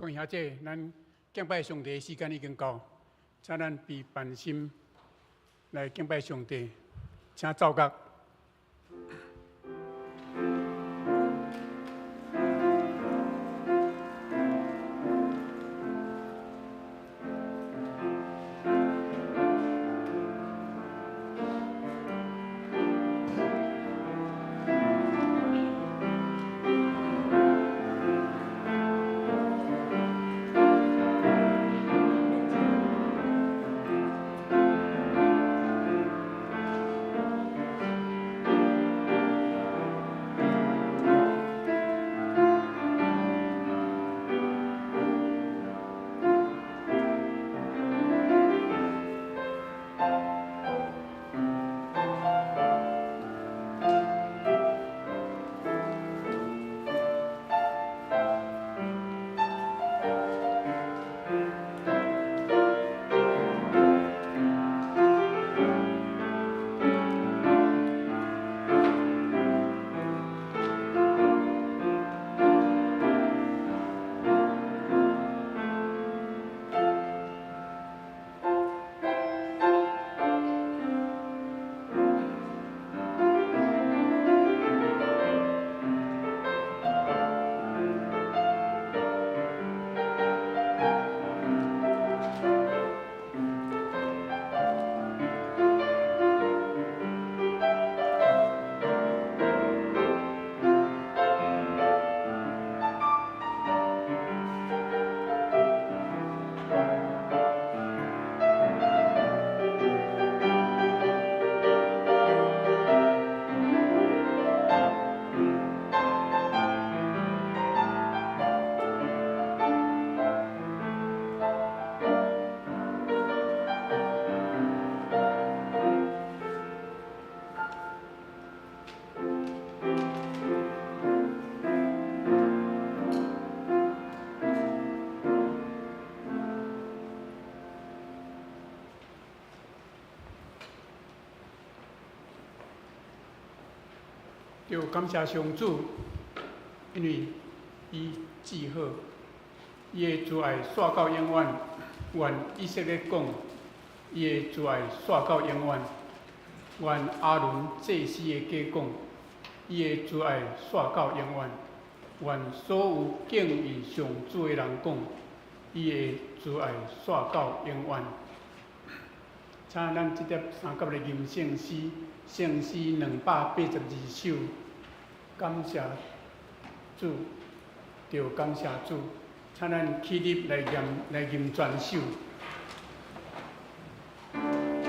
各位兄姐，咱敬拜上帝的時間已經到，請咱備辦心來敬拜上帝，請奏樂。就感謝上主，因為伊至好，伊的慈愛續到永遠。願以色列講，伊的慈愛續到永遠。願亞倫祭司的家講，伊的慈愛續到永遠。願所有敬畏上主的人講，伊的慈愛續到永遠。請咱這疊三甲來吟聖詩，聖詩282首，感謝主，著感謝主，請咱起立來念來吟全首。 感謝主。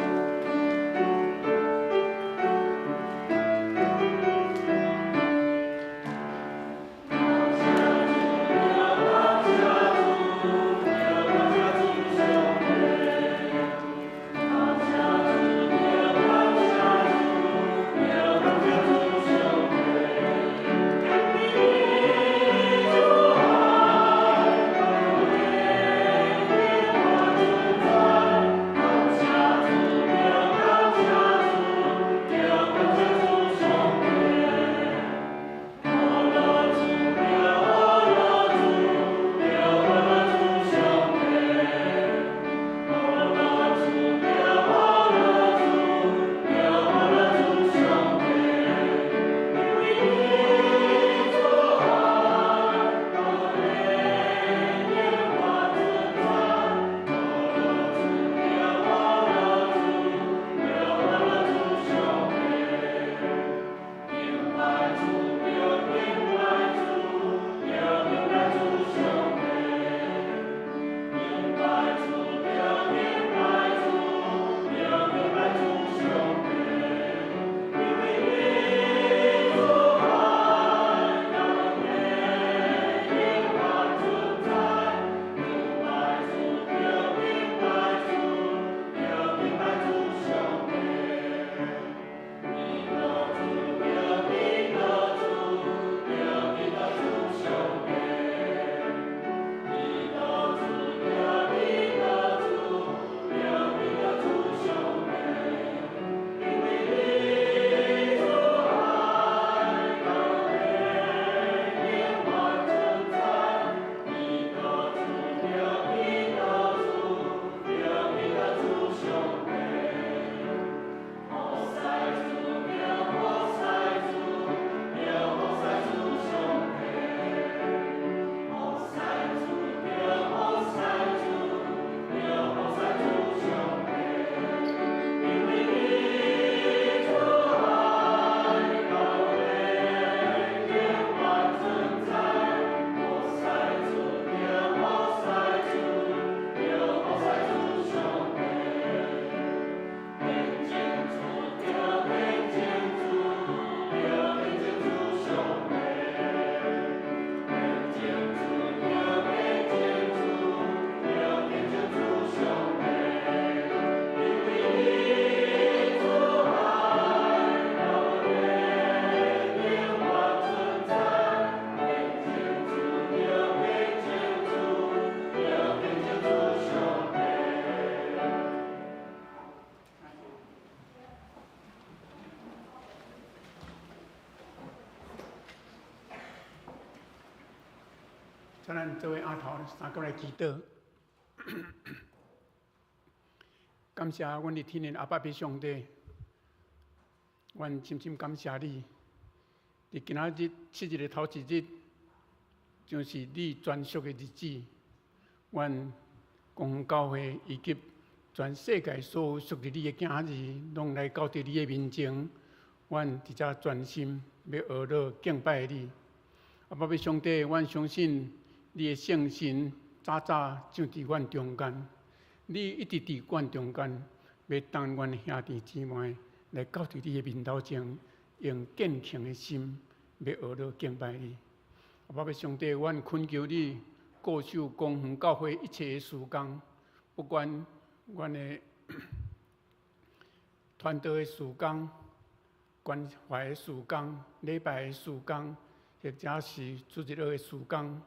請咱做伙阿頭相佮來祈禱。感謝阮的天父阿爸父上帝，阮深深感謝你。佇今仔日七日的頭一日，就是你專屬的日子。阮公園教會以及全世界所有屬於你的囝兒，攏來到佇你的面前。阮佇遮專心欲學樂敬拜你。阿爸父上帝，阮相信你的聖神早早就佇阮中間，你一直佇阮中間，欲等阮兄弟姊妹來到佇你的面頭前，用虔誠的心欲學樂敬拜你。阿爸父上帝，阮懇求你顧守公園教會一切的事工，不管阮的傳道的事工、關懷的事工、禮拜的事工，或者是主日學的事工，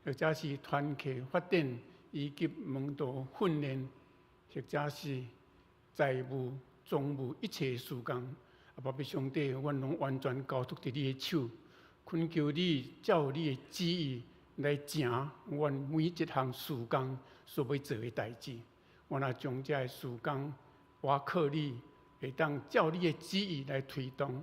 或者是團契發展以及門徒訓練，或者是財務、總務一切的事工，阿爸父上帝，阮攏完全交託佇你的手，懇求你照你的旨意來成阮每一項事工所欲做的代誌。阮也將這个事工倚靠你，會當照你的旨意來推動，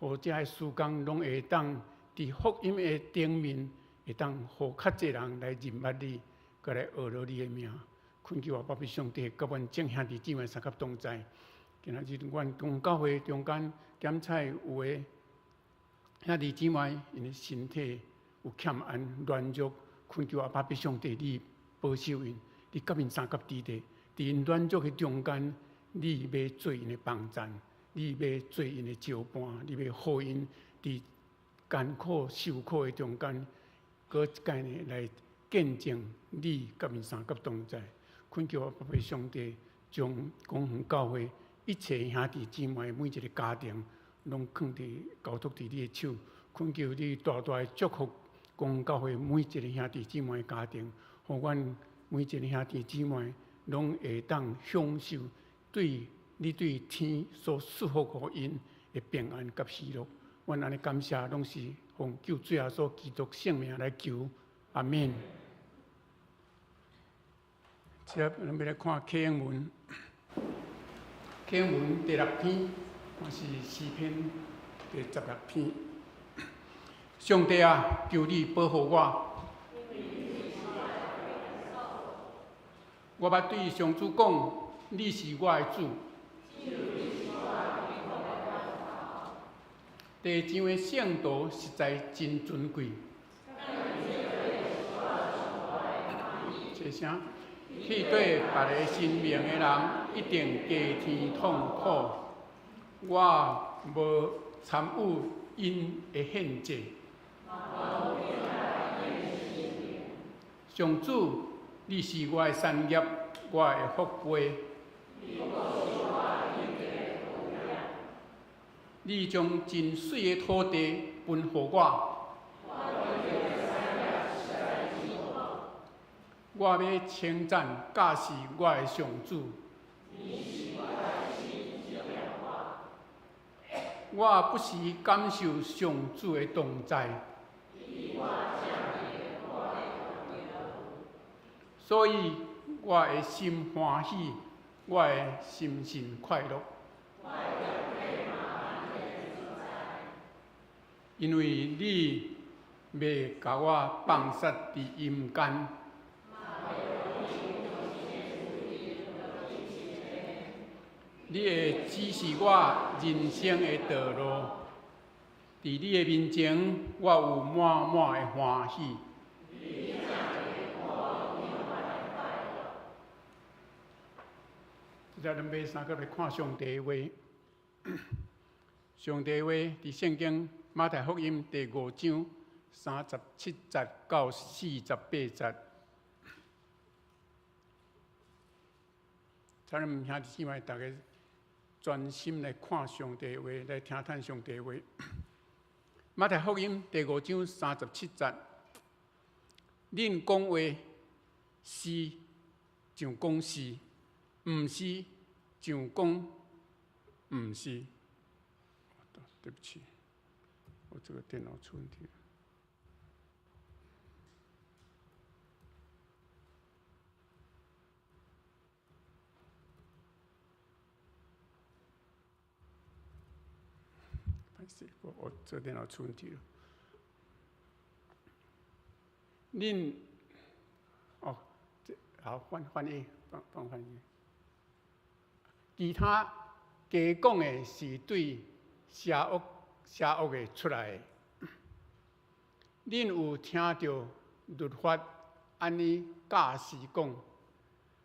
予這个事工攏會當佇福音的頂面，會當予較濟人來認捌你，閣來學著你的名。懇求阿爸父上帝，佮阮眾兄弟姊妹相佮同在。今仔日阮公教會中間檢查有的兄弟姊妹，𪜶的身體有欠安軟弱，懇求阿爸父上帝，你保守𪜶，你佮𪜶相佮佇咧，佇𪜶軟弱的中間，你欲做𪜶的幫贊，你欲做𪜶的招伴，你欲予𪜶佇艱苦受苦的中間，閣一擺呢來見證你佮𪜶相佮同在。懇求阿爸父上帝，將公園教會一切兄弟姊妹每一个家庭，攏囥佇交託佇你的手。懇求你大大的祝福公園教會每一个兄弟姊妹的家庭，予阮每一个兄弟姊妹攏會當享受對你對天所賜福予𪜶的平安佮喜樂。阮按呢感謝，攏是奉救主耶穌基督聖名來求，阿們。接咱欲來看啟應文，啟應文第六篇，嘛是詩篇第16篇。上帝啊，求你保護我。我捌對上主講，你是我的主。地上的聖徒實在真尊貴。這聲去對別个神明的人，一定加添痛苦。我無參與𪜶的獻祭。上主，你是我的產業，我的福杯。你將真媠的土地分予我。我欲稱讚教示我的上主。我不時感受上主的同在，所以我的心歡喜，我的心神快樂。因為你袂共我放殺佇陰間。你會指示我人生的道路，佇你的面前，我有滿滿的歡喜。這咱欲相佮來看上帝的話，上帝的話佇聖經馬太福音第五章37節到48節。請恁兄弟姊妹逐家專心來看上帝的話，來聽聽上帝的話。馬太福音第五章三十七節，恁講話是就講是，毋是就講毋是。對不起，我這個電腦出問題了。勢，我這電腦出問題了。恁哦，這好換翻譯，幫幫翻譯。其他加講的是對邪惡邪惡的出來的。恁有聽著律法按呢教示講：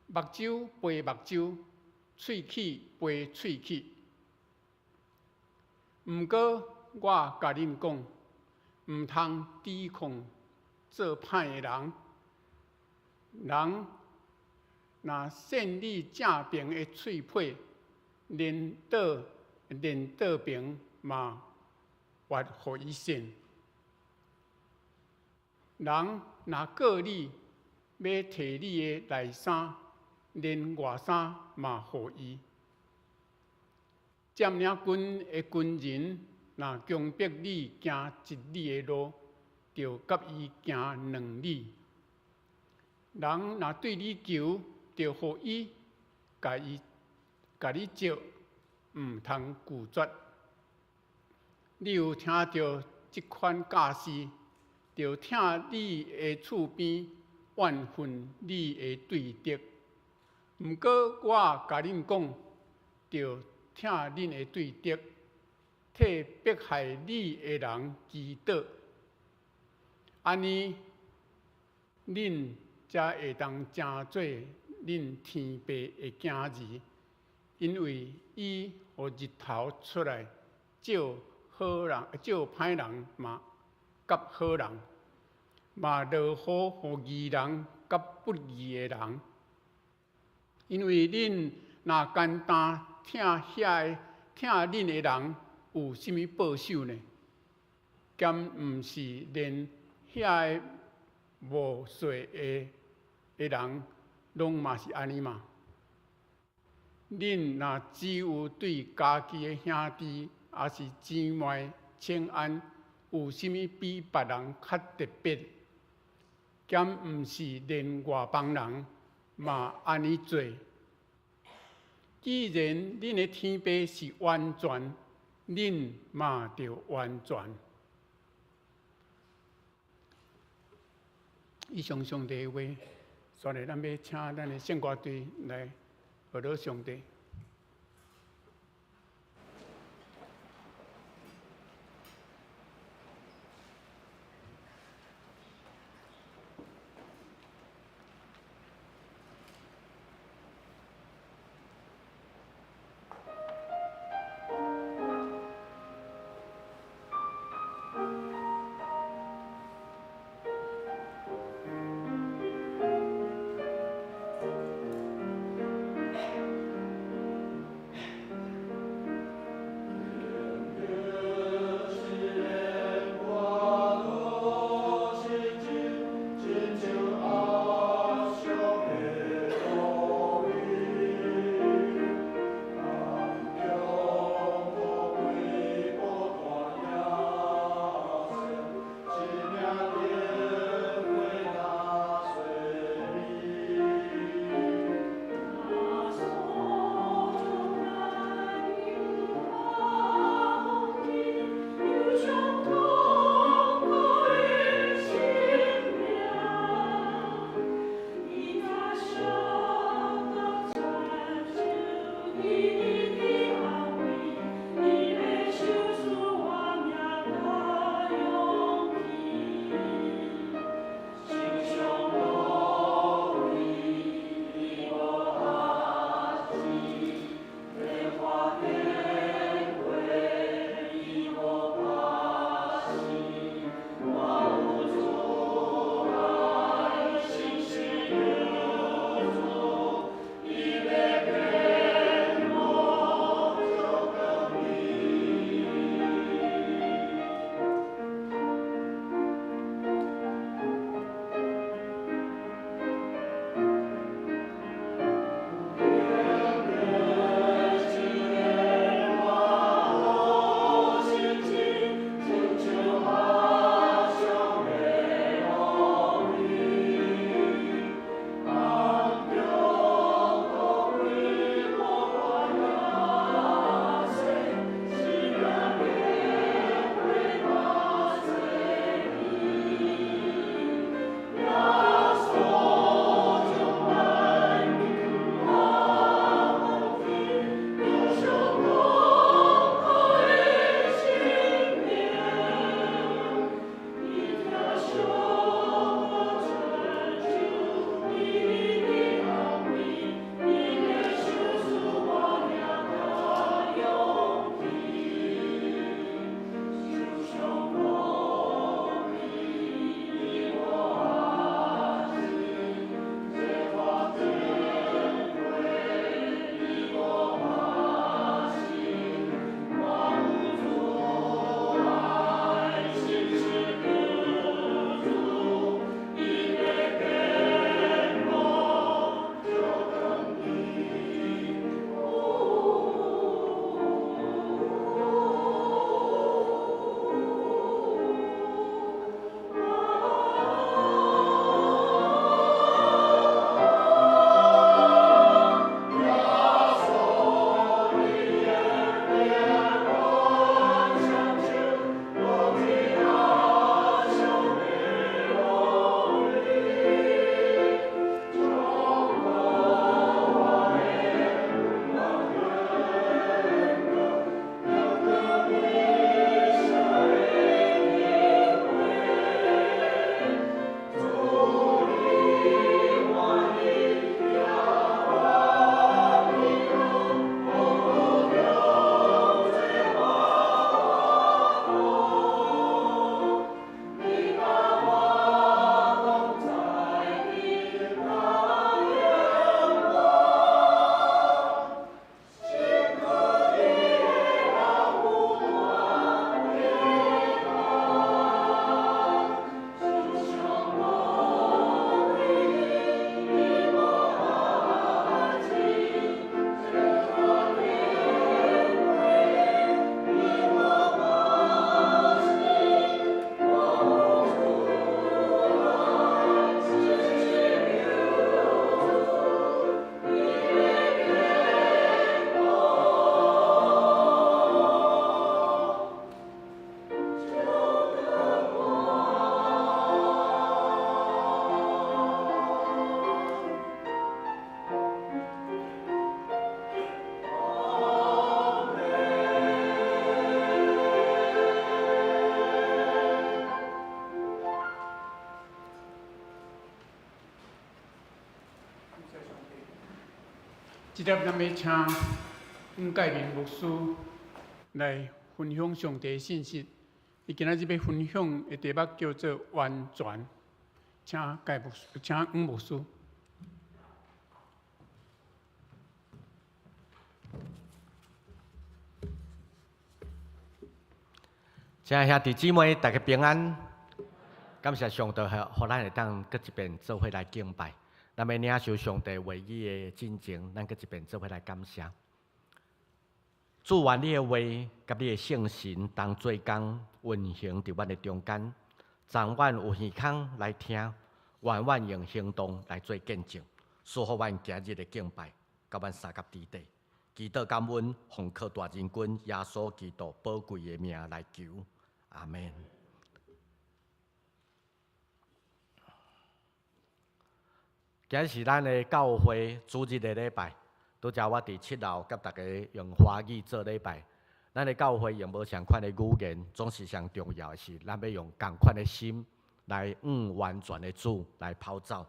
目睭賠目睭，喙齒賠喙齒。毋過我共恁講，毋通抵抗做歹的人。人若扇你正爿的喙䫌，連倒連倒爿嘛，越予伊扇。人若告你，欲提你的內衫，連外衫嘛予伊。佔領軍的軍人若強迫你行一里的路，著佮伊行兩里。人若對你求，著予伊，共伊共你借，毋通拒絕。你有聽著這款教示，著疼你的厝邊，怨恨你的對敵。毋過我共恁講，著疼恁的對敵，替迫害你的人祈禱。按呢，恁才會當成做恁天父的囝兒，因為伊予日頭出來照好人、照歹人嘛，佮好人，嘛落雨予義人佮不義的人。因為恁若干焦疼遐个疼恁的人，有啥物報酬呢？敢毋是連遐個無稅的的人，攏嘛是按呢嗎？恁若只有對家己的兄弟抑是姊妹請安，有啥物比別人較特別？敢毋是連外邦人嘛按呢做？既然恁的天父是完全，恁嘛著完全。以上上帝的話，煞來咱欲請咱的聖歌隊來學樂上帝。這粒咱欲請黃蓋明牧師來分享上帝的信息。伊今仔日欲分享的題目叫做完全，請蓋牧師，請黃牧師。親愛兄弟姊妹，大家平安。感謝上帝，予咱會當閣一遍做伙來敬拜。咱欲領受上帝話語的進前，咱閣一遍做伙來感謝。主，願你的話佮你的聖神同做工運行佇阮的中間，昨阮有耳孔來聽，願阮用行動來做見證，賜予阮今日的敬拜，佮阮相佮佇底。祈禱感恩，奉靠大仁君耶穌基督寶貴的名來求，阿們。今日是咱的教會主日的禮拜，拄才我佇七樓佮大家用華語做禮拜。咱的教會用無仝款的語言，總是上重要的是，咱欲用仝款的心來向完全的主來跑走。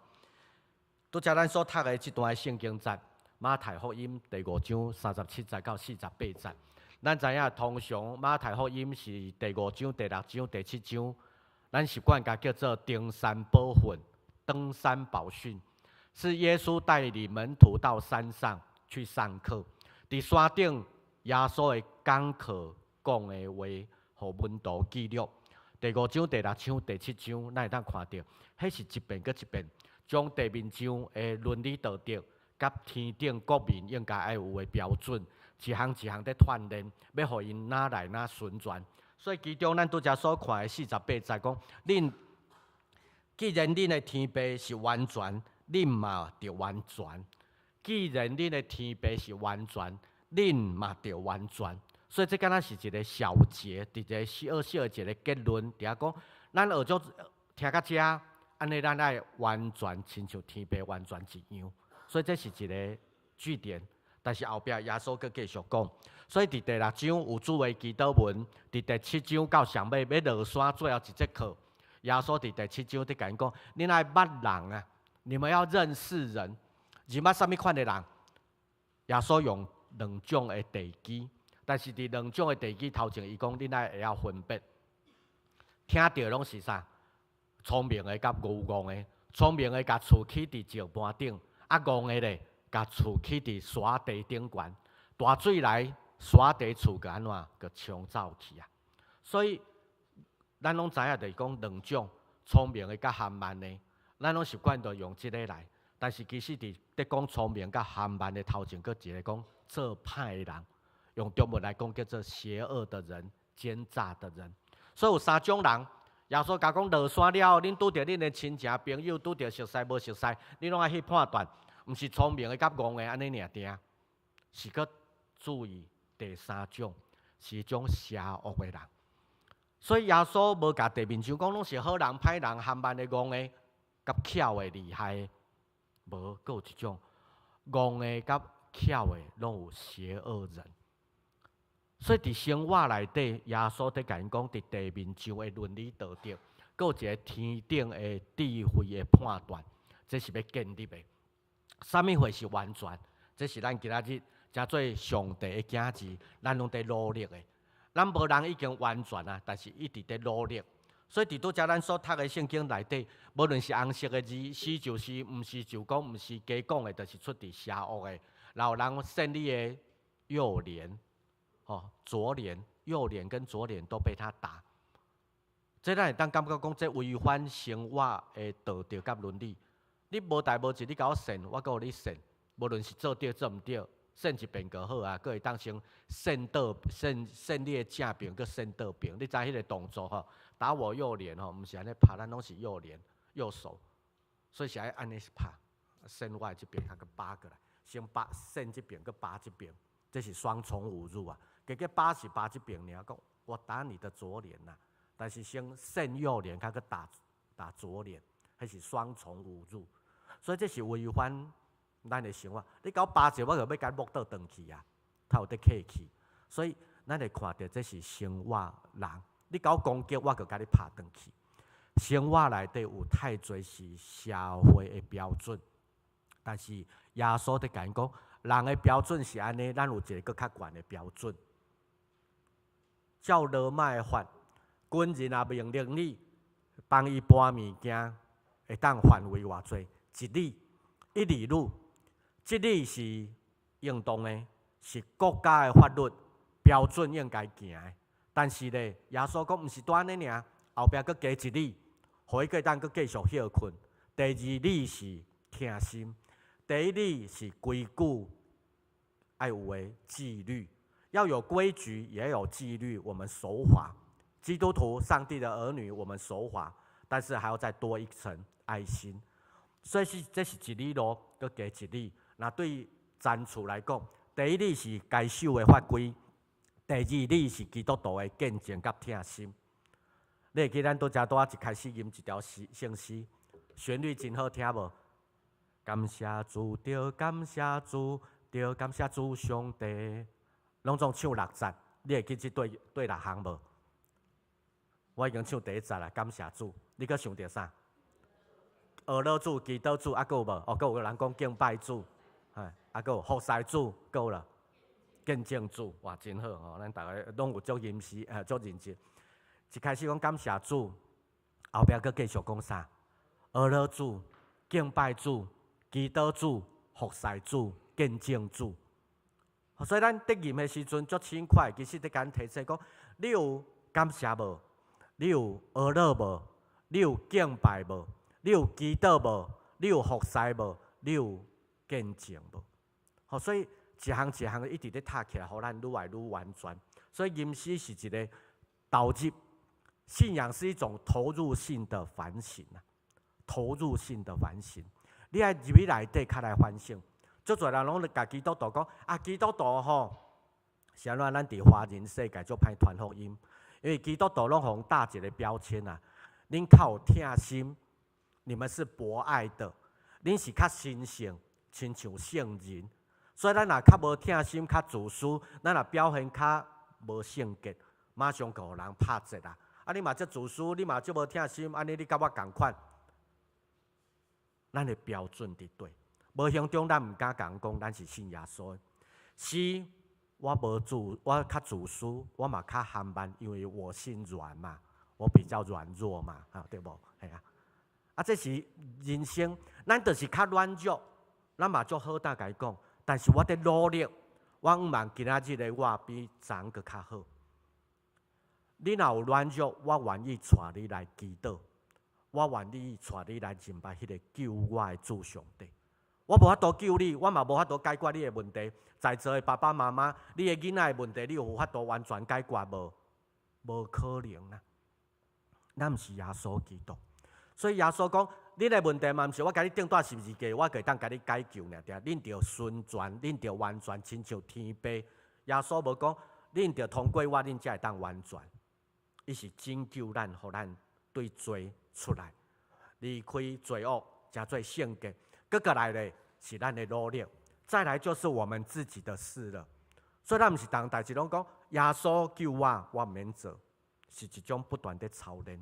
拄才咱所讀的這段聖經節，馬太福音第五章37節到48節。咱知影，通常馬太福音是第五章、第六章、第七章，咱習慣共叫做登山寶訓、登山寶訓，是耶穌帶領門徒到山上去上課。佇山頂，耶穌的講課講的話，予門徒記錄。第五章、第六章、第七章，咱會當看著，彼是一遍閣一遍，將地面上的倫理道德，佮天頂國民應該愛有的標準，一項一項佇鍛鍊，欲予𪜶哪來哪純全。所以其中咱拄才所看的48節講，恁既然恁的天父是完全，恁嘛著完全。既然恁的天父是完全，恁嘛著完全。所以這敢若是一個小結，佇一個小小的一個結論，佇遐講，咱學做聽到這，按呢咱愛完全親像天父完全一樣。所以這是一個句點，但是後壁耶穌閣繼續講。所以佇第六章有主的祈禱文，佇第七章到上尾欲落山最後一節課，耶穌佇第七章佇共𪜶講：恁愛捌人啊，你們要認識人，認捌啥物款的人？耶穌用兩種的地基，但是佇兩種的地基頭前，伊講恁愛會曉分別。聽著攏是啥？聰明的佮愚戇的，聰明的共厝起佇石盤頂，啊戇的咧，共厝起佇沙地頂懸。大水來，沙地厝閣按怎？閣沖走去啊！所以咱攏知影，就是講兩種聰明的佮含慢的，咱攏習慣著用這个來。但是其實佇佇講聰明佮含慢的頭前，閣一个講做歹的人，用中文來講叫做邪惡的人、奸詐的人。所以有三種人，耶穌共講落山了後，恁拄著恁的親情朋友，拄著熟似無熟似，恁攏愛去判斷，毋是聰明的佮戇的按呢爾定，是閣注意第三種，是一種邪惡的人。所以耶穌無共地面上講攏是好人、歹人、含慢的、戇的、佮巧的、厲害的，無，閣有一種戇的佮巧的，攏有邪惡人。所以佇生活內底，耶穌佇共𪜶講，佇地面上的倫理道德，閣有一個天頂的智慧的判斷，這是欲建立的。啥物貨是完全？這是咱今仔日成做上帝的囝兒，咱攏佇努力的。咱無人已經完全啊，但是一直佇努力。所以佇拄才咱所讀的聖經內底，無論是紅色的字，是就是，毋是就講，毋是加講的，就是出佇邪惡的。然後人扇你的右臉。哦，左臉、右臉跟左臉都被他打，這咱會當感覺講，這違反生活的道德佮倫理。你無代無誌，你共我扇，我閣予你扇。無論是做對做毋對，扇一遍就好啊，閣會當先扇倒扇扇你的正爿，閣扇倒爿。你知彼个動作吼？打我右臉吼，毋是按呢拍，咱攏是右臉、右手，所以是愛按呢拍，扇我的這爿，較閣扒過來，先扒扇這爿，閣扒這爿，這是雙重侮辱啊！結果扒是扒這爿爾，講我打你的左臉吶，但是先扇右臉，較閣打打左臉，彼是雙重侮辱，所以這是違反咱的生活。你共我扒者，我就欲共你摸倒轉去啊，較有得客氣。所以咱會看著這是生活人，你共我攻擊，我就共你拍轉去。生活內底有太濟是社會的標準，但是耶穌佇共𪜶講，人的標準是按呢，咱有一个閣較懸的標準。照羅馬的法，軍人若命令你幫伊搬物件，會當範圍偌濟？一里，一里路，這里是應當的，是國家的法律標準應該行的。但是咧，耶穌講毋是拄按呢爾，後壁閣加一里，予伊會當閣繼續歇睏。第二里是疼心，第一里是規矩愛有的紀律，要有規矩，也要有紀律。我們守法，基督徒、上帝的兒女，我們守法，但是還要再多一層愛心。所以是這是一里路，閣加一里。那對田厝來講，第一里是該守的法規，第二里是基督徒的見證佮疼心。你會記咱拄才拄仔一開始吟一條詩聖詩，旋律真好聽無？感謝主，著感謝主，著感謝主上帝，攏總唱六節，你會記這對六項無？我已經唱第一節啦，感謝主，你閣想著啥？呵咾主、祈禱主，啊，閣有無？哦，閣有人講敬拜主，啊，閣有服侍主，閣有啦，見證主，哇，真好吼！咱逐个攏有足吟詩，足認真。一開始講感謝主，後壁閣繼續講啥？呵咾主、敬拜主、祈禱主、服侍主、見證主。所以咱佇吟的時陣足輕快，其實佇共提醒講，你有感謝無？你有呵咾無？你有敬拜無？你有祈禱無？你有服侍無？你有見證無？好，所以一項一項一直咧讀起來，予咱愈來愈完全。所以吟詩是一個投入，信仰是一種投入性的反省啊，投入性的反省。你愛入去內底較來反省。足濟人攏咧共基督徒講啊，基督徒吼，是按怎？咱佇華人世界足歹傳福音，因為基督徒攏予人貼一個標籤啊，恁較有疼心，你們是博愛的，恁是較神聖，親像聖人。所以咱若較無疼心、較自私，咱若表現較無聖潔，馬上就予人拍折啊！啊，你嘛足自私，你嘛足無疼心，按呢你佮我仝款，咱的標準佇佗？無形中咱毋敢共人講，咱是信耶穌的。是，我無自，我較自私，我嘛較含慢，因為我心軟嘛，我比較軟弱嘛，啊，對無？係啊。啊，這是人生，咱就是較軟弱，咱嘛足好膽共伊講。但是我佇努力，我向望今仔日的我比昨昏閣較好。你若有軟弱，我願意帶你來祈禱，我願意帶你來認捌彼个救我的主上帝。我無法度救你，我嘛無法度解決你的問題。在座的爸爸媽媽，你的囡仔的問題，你有法度完全解決無？無可能啊！咱毋是耶穌基督，所以耶穌講：恁的問題嘛，毋是我共你釘佇十字架，我就會當共你解救爾爾。恁著順全，恁著完全，親像天父。耶穌無講，恁著通過我，恁才會當完全。伊是拯救咱，予咱對罪出來，離開罪惡，成做聖潔。閣過來咧，是咱的努力，再來就是我們自己的事了。所以咱毋是逐項代誌攏講耶穌救我，我毋免做，是一種不斷佇操練。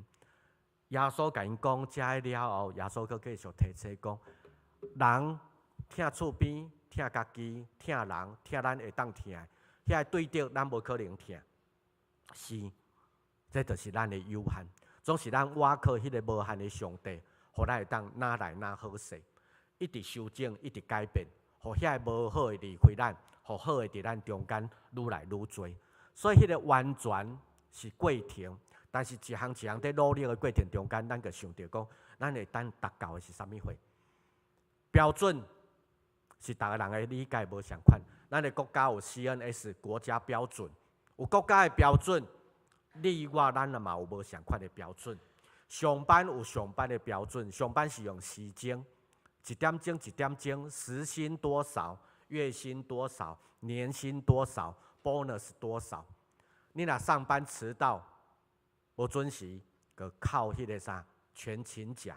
耶穌共𪜶講這了後，耶穌閣繼續提醒講：人疼厝邊，疼家己，疼人，疼咱會當疼的，遐個對敵咱無可能疼。是，這就是咱的有限。總是咱倚靠彼个無限的上帝，予咱會當哪來哪好勢，一直修正，一直改變，予遐个無好的離開咱，予好的佇咱中間愈來愈濟。所以，彼个完全是過程，但是一項一項佇努力的過程中間，咱就想著講，咱會當達到的是啥物貨？標準是逐个人的理解無仝款。咱的國家有 CNS 國家標準，有國家的標準，你我咱嘛有無仝款的標準。上班有上班的標準，上班是用時鐘，一點鐘一點鐘，時薪多少，月薪多少，年薪多少，bonus 多少。你若上班遲到，無準時，就扣彼个啥全勤獎。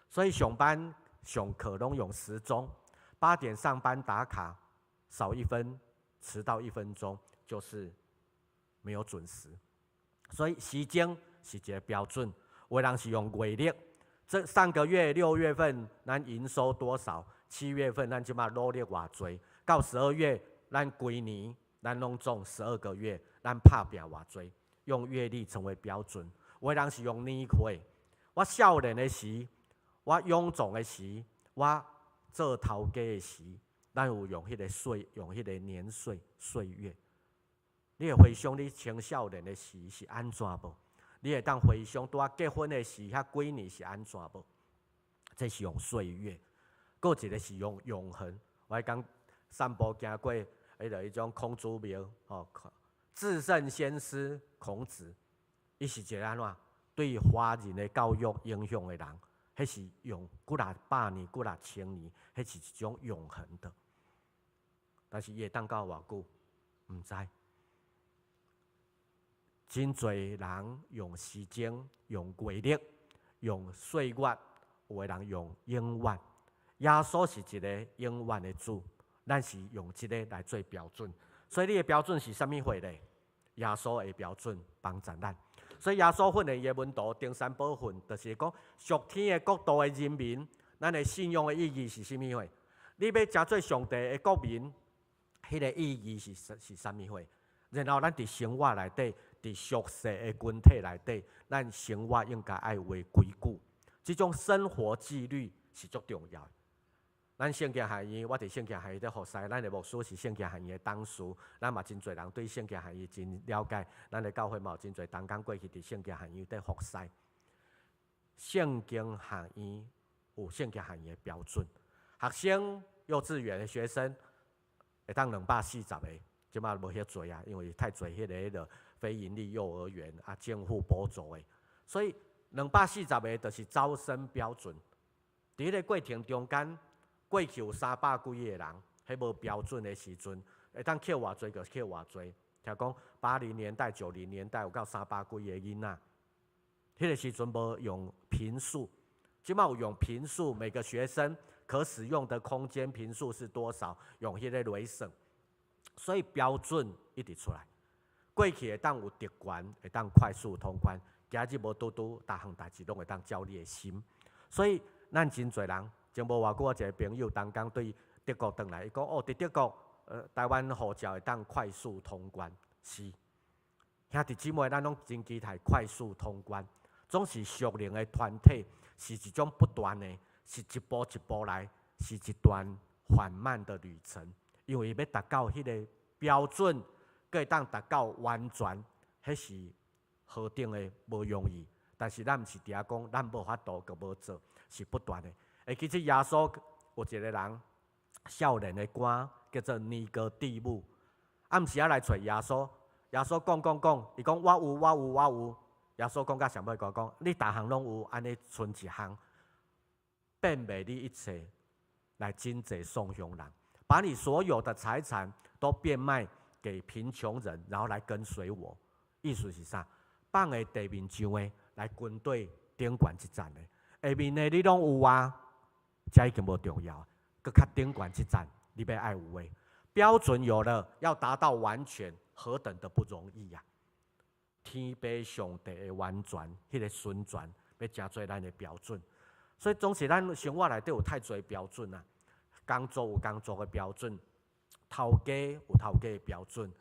所以上班上課攏用時鐘，8點上班打卡，少一分，遲到1分鐘就是沒有準時。所以時鐘是一個標準，有的人是用月曆。這上個月6月份咱營收多少？7月份咱這馬努力偌濟，到12月，咱規年咱攏總12個月，咱拍拚偌濟，用月曆成為標準。有的人是用年歲。我少年的時，我勇壯的時，我做頭家的時，咱有用彼個歲，用彼個年歲歲月。你會回想你青少年的時是按怎無？你會當回想拄仔結婚的時，遐幾年是按怎無？這是用歲月，閣一個是用永恆。我講散步行過，彼種孔子廟，吼，至聖先師孔子，伊是一個按怎對華人的教育影響的人，彼是用幾若百年、幾若千年，彼是一種永恆的。但是伊會當到偌久？毋知。真濟人用時間、用月曆、用歲月，有的人用永遠。耶穌是一个永遠的主，咱是用這个來做標準。所以你的標準是啥物貨咧？耶穌的標準幫助咱。所以耶穌訓練伊的門徒登山寶訓，就是講屬天的國度的人民，咱的信仰的意義是啥物貨？你欲成做上帝的國民，彼個意義是啥物貨？然後咱佇生活內底，佇屬世的群體內底，咱生活應該愛有的規矩，這種生活紀律是足重要的。咱聖經學院，我佇聖經學院佇服侍，咱的牧師是聖經學院的董事，咱嘛真濟人對聖經學院真了解。咱的教會嘛有真濟同工過去佇聖經學院佇服侍。聖經學院有聖經學院的標準，學生幼稚園的學生會當240個，這馬無遐濟啊，因為太濟彼個非營利幼兒園啊，政府補助的，所以240個就是招生標準。佇彼个過程中間，過去有300幾個人，彼無標準的時陣，會當扣偌濟就扣偌濟。聽講80年代、90年代有到300幾個囡仔，彼個時陣無用坪數，這馬有用坪數，每個學生可使用的空間坪數是多少，用彼個來算，所以標準一直出來。過去會當有特權，會當快速通關，今日無拄拄，逐項代誌攏會當照你的心。所以咱真濟人，前無偌久，我一個朋友同工對德國轉來，伊講哦，佇德國，台灣護照會當快速通關，是。兄弟姊妹，咱攏真期待快速通關，總是屬靈的團體是一種不斷的，是一步一步來，是一段緩慢的旅程，因為欲達到彼個標準，閣會當達到完全，彼是何等的無容易。但是咱毋是佇遐講，咱無法度，閣無做，是不斷的。會記得耶穌有一個人，少年的官叫做尼哥底母，暗時仔來揣耶穌，耶穌講講講，伊講我有我有我有。耶穌講到上尾講講，你逐項攏有，按呢賰一項，變賣你一切來賑濟喪鄉人，把你所有的財產都變賣給貧窮人，然後來跟隨我。意思是啥？放佇地面上的來跟對頂懸這層的，下面的你攏有啊，這已經無重要。閣較頂懸這層，你欲愛有的標準有了，要達到完全，何等的不容易呀！天父上帝的完全，彼個純全，欲成做咱的標準。所以總是咱生活內底有太濟標準啊。工作有工作的標準，頭家有頭家的標準。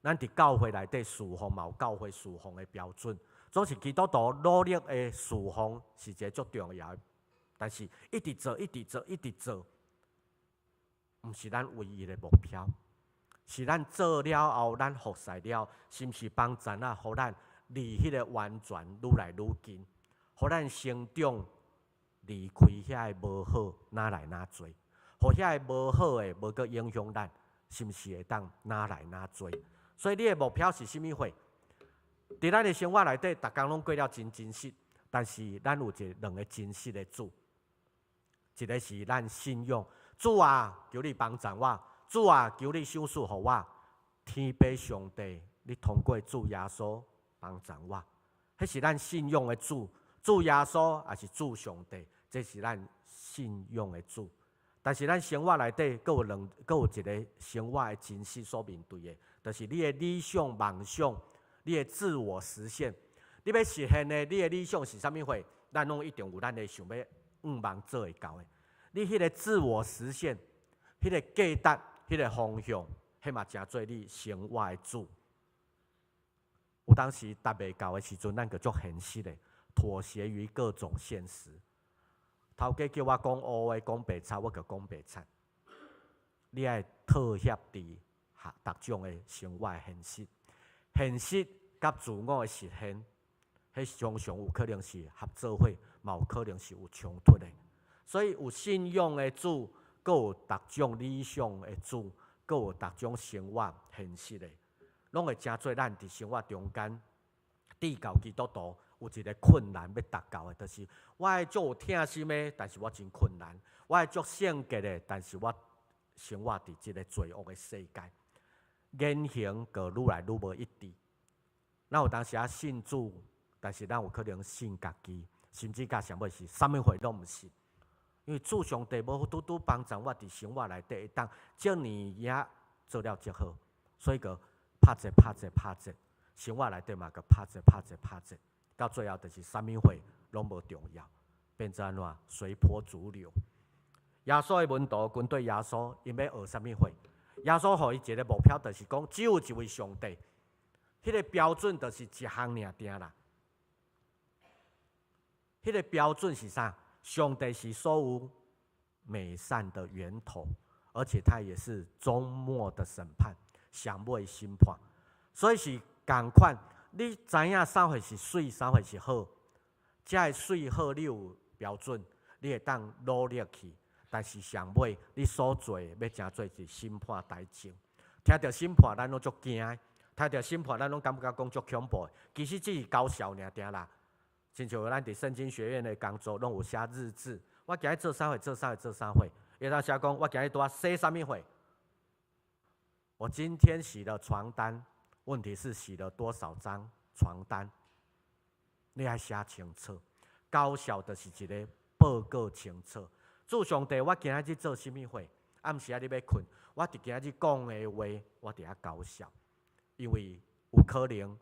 咱佇教會內底侍奉嘛有教會侍奉的標準。總是基督徒努力的侍奉是一個足重要的，但是一直做、一直做、一直做，毋是咱唯一的目標。是咱做了後，咱服侍了，是毋是幫助啊？予咱離彼個完全愈來愈近，予咱成長離開遐个無好，愈來愈濟，予遐个無好的無閣影響咱，是毋是會當愈來愈濟？所以你的目標是啥物貨？佇咱的生活內底，逐工攏過了真真實，但是咱有一個兩个真實的主，一個是咱信仰，主啊，求你幫助我，主啊，求你賞賜予我，天父上帝，你通過主耶穌幫助我，彼是咱信仰的主，主耶穌抑是主上帝，這是咱信仰的主。但是咱生活內底，閣有兩，閣有一個生活的真實所面對的，就是你的理想、夢想，你的自我實現。你欲實現的，你的理想是啥物貨？咱攏一定有咱的想欲願望做會到的。你彼個自我實現，彼個價值，彼个方向，彼嘛成做你生活的主。有當時達袂到的時陣，咱就足現實的，妥協於各種現實。頭家叫我講烏話、講白賊，我就講白賊。你愛妥協佇逐種的生活的現實，現實佮自我的實現，彼常常有可能是合做伙，嘛有可能是有衝突的。所以有信仰的主，閣有逐種理想的主，閣有逐種生活現實的，攏會成做咱佇生活中間，至教基督徒有一個困難欲達到的，就是我愛足有疼心的，但是我真困難；我愛足聖潔的，但是我生活佇這個罪惡的世界，言行閣愈來愈無一致。咱有當時仔信主，但是咱有可能信家己，甚至到上尾是啥物貨攏毋信。因為主上帝無拄拄幫助我佇生活內底會當遮爾仔做了足好，所以閣拍折拍折拍折，生活內底嘛閣拍折拍折拍折，到最後就是啥物貨攏無重要，變做按怎隨波逐流。耶穌的門徒跟對耶穌，𪜶欲學啥物貨？耶穌予伊一個目標，就是講只有一位上帝，彼個標準就是一項爾定啦。彼個標準是啥？上帝是所有美善的源頭，而且他也是終末的審判，上尾審判。所以是仝款，你知影啥貨是媠，啥貨是好，這个媠好你有標準，你會當努力去。但是上尾你所做的欲成做是審判台前，聽著審判咱攏足驚，聽著審判咱攏感覺講足恐怖。其實只是搞笑爾定啦。親像咱佇聖經學院的工作，攏有寫日誌。我今日做啥貨，做啥貨，做啥貨。會當寫講，我今日拄仔洗啥物貨。我今天洗了床單，問題是洗了多少張床單？你愛寫清楚。搞笑就是一個報告清楚。主上帝，我今仔日做啥物貨？暗時仔你欲睏，我佇今仔日講的話，我佇遐交涉，因為有可能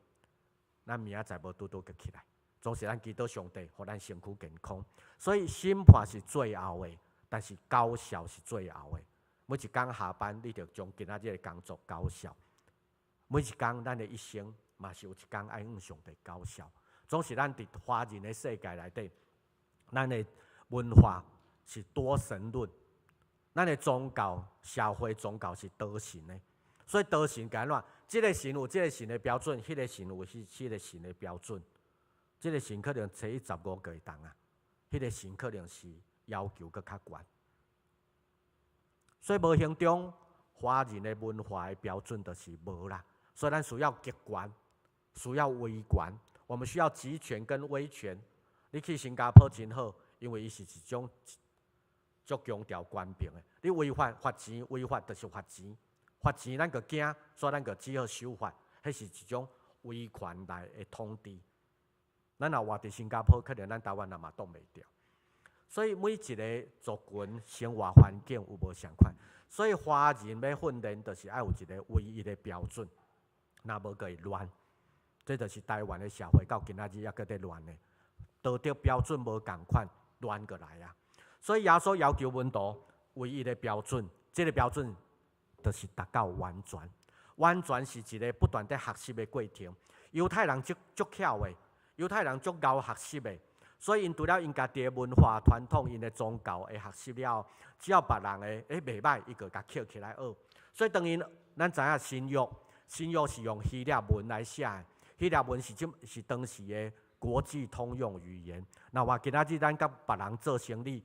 咱明仔載無拄拄閣起來。總是咱祈禱上帝，予咱身軀健康。所以審判是最後的，但是交涉是最後的。每一工下班，你著將今仔日的工作交涉。每一工咱的一生，嘛是有一工愛向上帝交涉。總是咱佇華人的世界內底，咱的文化是多神論，咱的宗教、社會宗教是多神的，所以多神該按怎？這个神有這个神的標準，彼个神有彼个神的標準。這个神可能初一十五就會當啊，彼个神可能是要求閣較懸。所以無形中，華人的文化的標準就是無啦。所以咱需要極權，需要威權，我們需要集權跟威權。你去新加坡真好，因為伊是一種足強調權柄的。你違法罰錢，違法就是罰錢，罰錢咱就驚，所以咱就只好守法。彼是一種威權來的統治。咱若活佇新加坡，可能咱台灣人嘛擋袂牢。所以每一个族群生活環境有無仝款，所以華人欲訓練，就是愛有一个唯一的標準，若無就會亂。這就是台灣的社會到今仔日猶閣佇亂的，道德標準無仝款，亂過來啊。所以耶穌要求門徒唯一的標準，這个標準就是達到完全。完全是一个不斷佇學習的過程。猶太人足足巧的，猶太人足𠢕學習的，所以𪜶除了𪜶家己的文化傳統、𪜶的宗教會學習了，只要別人的袂䆀，伊就共抾起來學。所以當𪜶咱知影新約，新約是用希臘文來寫的，希臘文是這是當時的國際通用語言。若話今仔日咱佮別人做生意，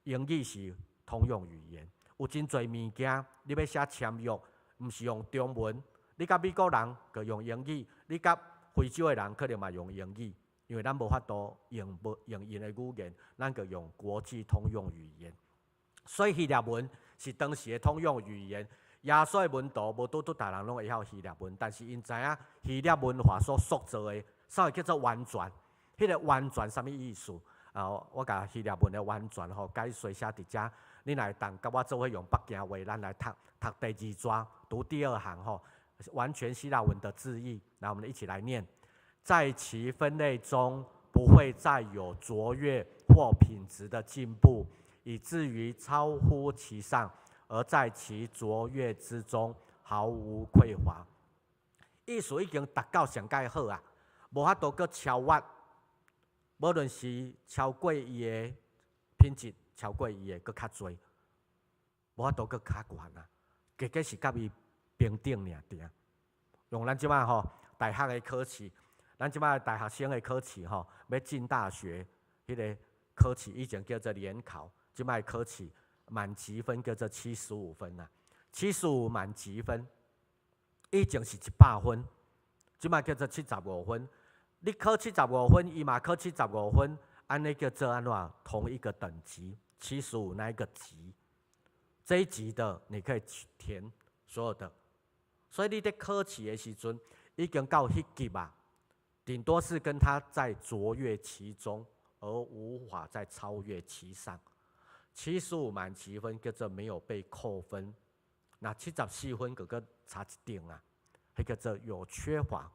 英語是通用語言。有真濟物件，你欲寫簽約，毋是用中文，你佮美國人就用英語，你佮非洲的人可能嘛用英語，因為咱無法度用無用𪜶的語言，咱就用國際通用語言。所以希臘文是當時的通用語言。耶穌的門徒無拄拄逐人攏會曉希臘文，但是𪜶知影希臘文化所塑造的，啥物叫做完全？彼个完全啥物意思？啊，我共希臘文的完全吼解說寫佇遮。你若會當佮我做伙用北京話，咱來讀讀第二逝，讀第二行吼，完全希臘文的字義。來，我們一起來念：在其分類中，不會再有卓越或品質的進步，以至於超乎其上，而在其卓越之中毫無匱乏。意思已經達到上蓋好啊，無法度閣超越，無論是超過伊的品質，超過伊的閣較濟，無法度閣較懸啊，結果是佮伊平等爾定。用咱這擺吼大學的考試，咱這擺大學生的考試吼，欲進大學，彼個考試以前叫做聯考，這擺考試滿級分叫做七十五分啊，七十五滿級分，以前是100分，這擺叫做七十五分。你考七十五分，伊嘛考七十五分，按呢叫做按怎？同一個等級，七十五那一個級，這一級的你可以填所有的。所以你佇考試的時陣，已經到彼級啊，頂多是跟他在卓越其中，而無法再超越其上。七十五滿級分叫做沒有被扣分，那74分閣閣差一點啊，彼叫做有缺乏，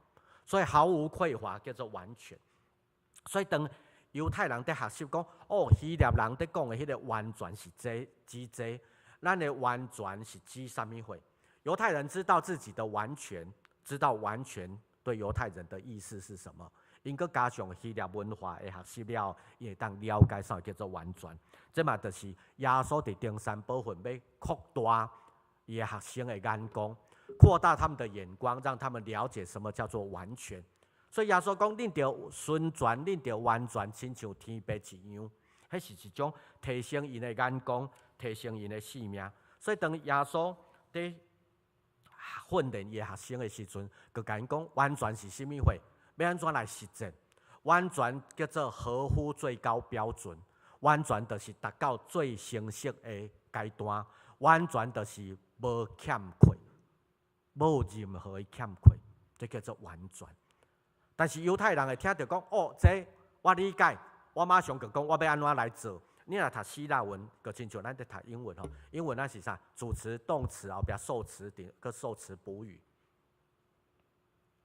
所以毫無匱乏叫做完全。所以當猶太人佇學習講，哦，希臘人佇講的彼個完全是這指這，咱的完全是指啥物貨？猶太人知道自己的完全，知道完全對猶太人的意思是什麼。𪜶閣加上希臘文化的學習了，伊會當了解啥叫做完全。這嘛就是耶穌佇登山寶訓欲擴大伊的學生的眼光，擴大他們的眼光，讓他們了解什麼叫做完全。所以耶穌講，恁著純全，恁著完全，親像天父一樣。彼是一種提升𪜶的眼光，提升𪜶的性命。所以當耶穌佇訓練伊的學生的時陣，就共𪜶講完全是啥物貨？欲按怎來實踐？完全叫做合乎最高標準，完全就是達到最成熟的階段，完全就是無欠缺，無任何的欠缺，這叫做完全。但是猶太人會聽著講，哦，這我理解，我馬上就講我欲按怎來做。你若讀希臘文，就親像咱佇讀英文吼，英文咱是啥？主詞、動詞後壁受詞頂，閣受詞補語。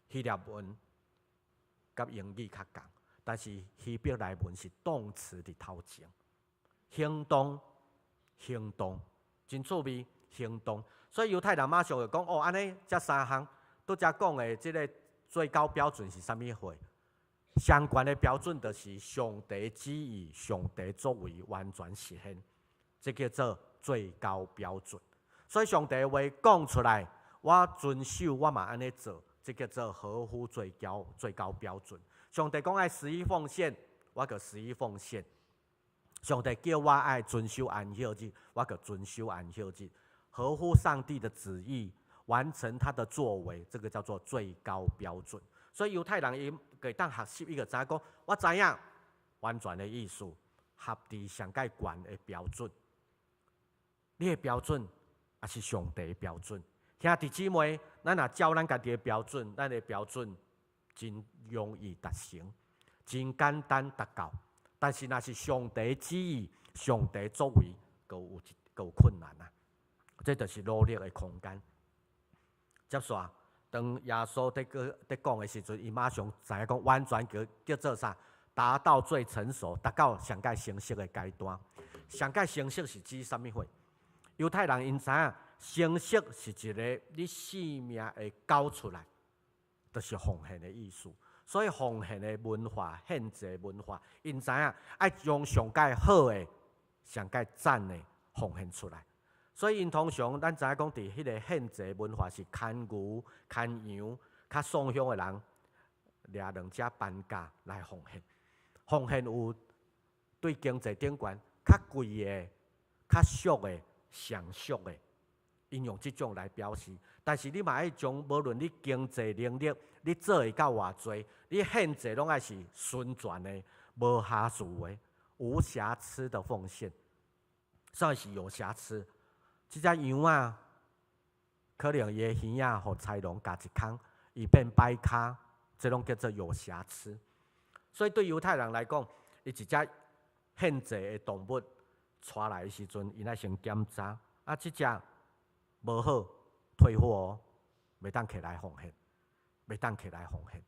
希臘文佮英語較仝，但是希伯來文是動詞佇頭前，行動，行動，真趣味，行動。所以猶太人馬上就講，哦，按呢這三項，拄才講的這个最高標準是啥物貨？相關的標準就是上帝旨意、上帝作為完全實現，這叫做最高標準。所以上帝話講出來，我遵守，我嘛按呢做，這叫做合乎最高標準。上帝講愛十一奉獻，我就十一奉獻。上帝叫我愛遵守安息日，我就遵守安息日，合乎上帝的旨意，完成他的作為，這個叫做最高標準。所以猶太人伊會當學習，伊就知影講，我知影完全的意思，合佇上蓋懸的標準。你的標準抑是上帝的標準？兄弟姊妹，咱若照咱家己的標準，咱的標準真容易達成，真簡單達到。但是若是上帝旨意、上帝作為，閣有一閣有困難啊！這就是努力的空間。接續，當耶穌佇閣佇講的時陣，伊馬上知影講完全叫做啥？達到最成熟，達到上蓋成熟的階段。上蓋成熟是指啥物貨？猶太人𪜶知影，成熟是一个你生命會交出來，就是奉獻的意思。所以奉獻的文化、獻祭文化，𪜶知影愛將上蓋好的、上蓋讚的奉獻出來。所以𪜶通常咱知影講，佇彼个獻祭文化是牽牛、牽羊，較送香的人掠兩隻斑鴿來奉獻。奉獻有對經濟頂懸較貴的、較俗的、上俗的，𪜶用這種來表示。但是你嘛愛將，無論你經濟能力，你做會到偌濟，你獻祭攏愛是純全的、無瑕疵的、無瑕疵的奉獻。啥是有瑕疵？這隻羊仔，可能伊的耳仔予豺狼咬一空，伊變擺跤，這攏叫做有瑕疵。所以對猶太人來講，伊一隻獻祭的動物帶來的時陣，𪜶愛先檢查，啊，這隻無好，退貨哦，袂當摕來奉獻，袂當摕來奉獻。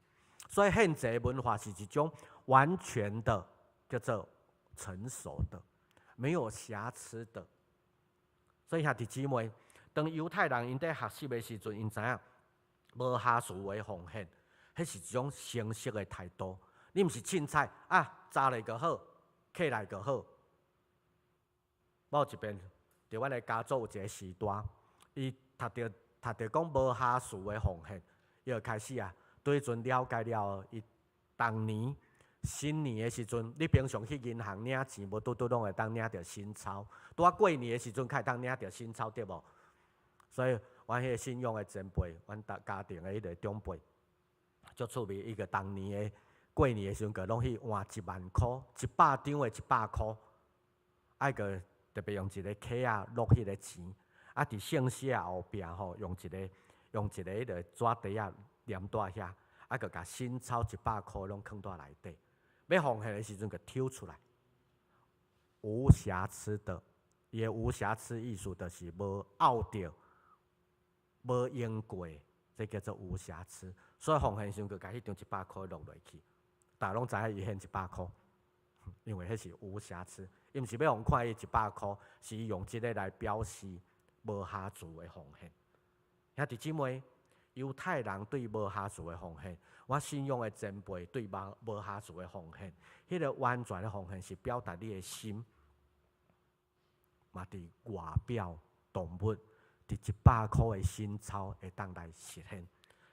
所以獻祭文化是一種完全的叫做成熟的，沒有瑕疵的。所以兄弟姊妹，當猶太人𪜶佇學習的時陣，𪜶知影無瑕疵的奉獻，彼是一種誠實的態度。你毋是凊彩啊，紮咧就好，起來就好。我有一遍，佇阮的家族有一個時代，伊讀著講無瑕疵的奉獻，伊就開始啊，對彼陣了解了後，伊逐年新年的時陣，你平常去銀行領錢，無拄拄攏會當領著新鈔。拄仔過年的時陣，較會當領著新鈔，對無？所以，阮彼個信仰的前輩，阮家家庭的彼個長輩，足趣味，伊就逐年的過年的時陣，就攏去換1萬箍，100張的100箍，愛閣特別用一個盒仔落彼個錢，啊，佇聖詩仔後壁吼，用一個彼個紙袋仔黏蹛遐，啊，閣共新鈔100箍攏囥佇內底，欲奉獻的時陣，閣抽出來，無瑕疵的，伊的無瑕疵意思就是無漚著、無用過，這叫做無瑕疵。所以奉獻時陣，閣共彼張一百箍落落去，逐家攏知影伊獻一百箍，因為彼是無瑕疵。伊毋是欲予人看伊一百箍，是伊用這个來表示無瑕疵的奉獻。兄弟姊妹，猶太人對無瑕疵的奉獻，我信仰的前輩對無瑕疵的奉獻，彼個完全的奉獻是表達你的心，嘛佇外表動物，佇一百箍的新鈔會當來實現。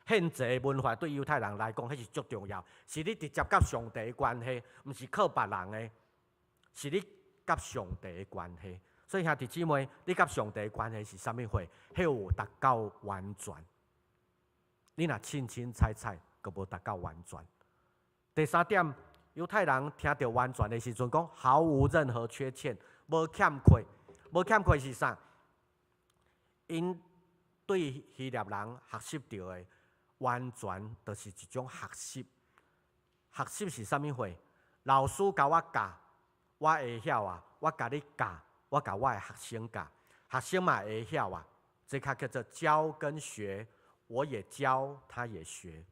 獻祭文化對猶太人來講，彼是足重要，是你直接佮上帝的關係，毋是靠別人的，是你佮上帝的關係。所以兄弟姊妹，你佮上帝的關係是啥物貨？彼有達到完全。你若凊凊彩彩，閣無達到完全。第三點，猶太人聽著完全的時陣，講毫無任何缺欠，無欠缺，無欠缺是啥？𪜶對希臘人學習著的完全，就是一種學習。學習是啥物貨？老師共我教，我會曉啊，我共你教，我共我的學生教，學生嘛會曉啊。這較叫做教跟學，我也教，他也學，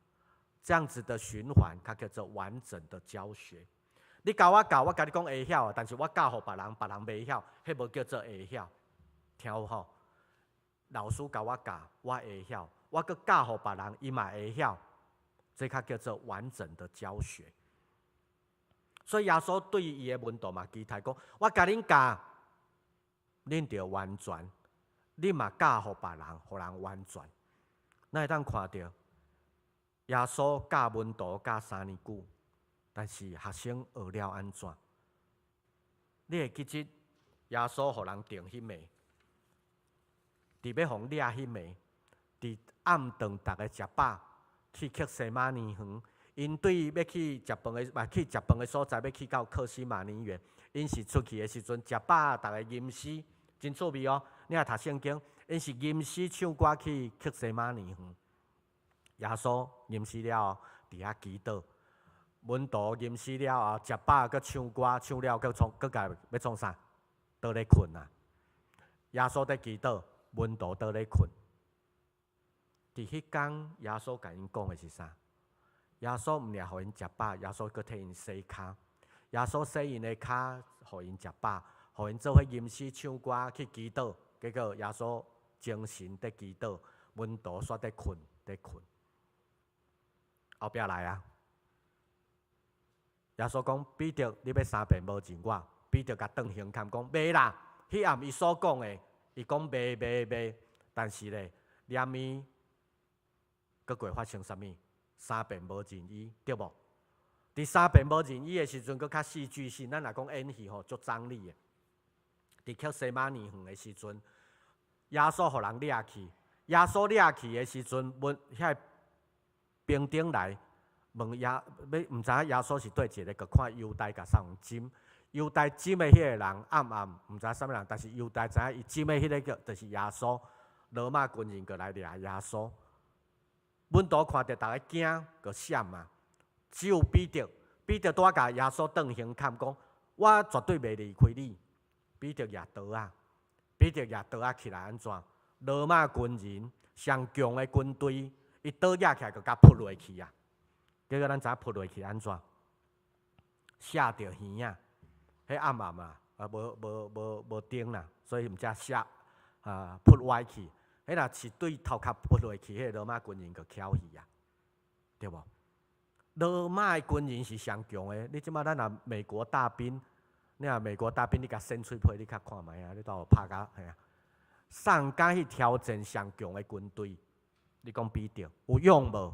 這樣子的循環，較叫做完整的教學。你共我教，我共你講會曉啊，但是我教予別人，別人袂曉，彼無叫做會曉。聽有吼？老師共我教，我會曉，我閣教予別人，伊嘛會曉，這較叫做完整的教學。所以耶穌對伊的門徒嘛期待講：我共恁教，恁著完全，恁嘛教予別人，予人完全。咱會當看著耶穌教門徒教3年久，但是學生學了按怎？你會記得耶穌予人釘彼暝，佇欲予掠彼暝，佇暗頓逐家食飽，去客西馬尼園，𪜶對欲去食飯的，嘛去食飯的所在，欲去到客西馬尼園。𪜶是出去的時陣，食飽，逐家吟詩，真趣味哦。你若讀聖經，𪜶是吟詩唱歌去客西馬尼園。耶穌吟詩了後，佇遐祈禱。門徒吟詩了後，食飽，閣唱歌，唱了閣創，閣共欲創啥？倒咧睏啊！耶穌佇祈禱，門徒倒咧睏。佇彼工，耶穌共𪜶講的是啥？耶穌毋爾予𪜶食飽，耶穌閣替𪜶洗跤。耶穌洗𪜶的跤，予𪜶食飽，予𪜶做伙吟詩唱歌去祈禱。結果耶穌精神佇祈禱，門徒煞佇睏，佇睏。後壁來啊！耶穌講：彼得，你欲三遍無認我。彼得共當胸坎講：袂啦！彼暗伊所講的，伊講袂袂袂，但是咧，連暝閣過發生啥物？三遍無認伊，對無？佇三遍無認伊的時陣，閣較戲劇性。咱若講演戲吼，足張力的。佇客西馬尼園的時陣，耶穌予人掠去。耶穌掠去的時陣，問遐兵丁來問耶，欲毋知影耶穌是佗一个，閣看猶大共啥人針。猶大針的彼個人暗暗毋知啥物人，但是猶大知影伊針的彼个叫就是耶穌。羅馬軍人閣來掠耶穌。門徒看著逐家驚，閣閃啊！只有彼得，彼得拄仔共耶穌當胸坎講：我絕對袂離開你。彼得舉刀仔，彼得舉刀仔起來按怎？羅馬軍人上強的軍隊，伊刀舉起來就共撲落去啊！結果咱知影撲落去按怎？射著耳仔，彼暗暗啊，啊無無無無燈啦，所以毋才射。啊撲歪去，彼若是對頭殼撲落去，彼個羅馬軍人就翹去啊，對無？羅馬的軍人是上強的，你這馬咱若美國大兵，你若美國大兵，你共扇喙皮，你較看覓啊？你都有拍甲嘿啊？上敢去挑戰上強的軍隊？你講彼得有勇無？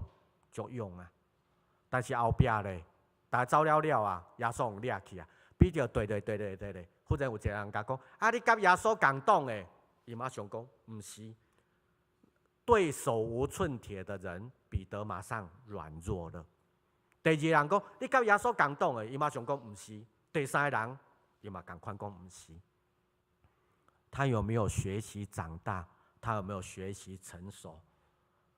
足勇啊！但是後壁咧，逐家走了了啊，耶穌予掠去啊。彼得對對對對對對，忽然有一個人共講：啊，你佮耶穌仝黨的？伊馬上講：毋是。對手無寸鐵的人，彼得馬上軟弱了。第二個人講：你佮耶穌仝黨的？伊馬上講：毋是。第三個人，伊嘛仝款講毋是。他有沒有學習長大？他有沒有學習成熟？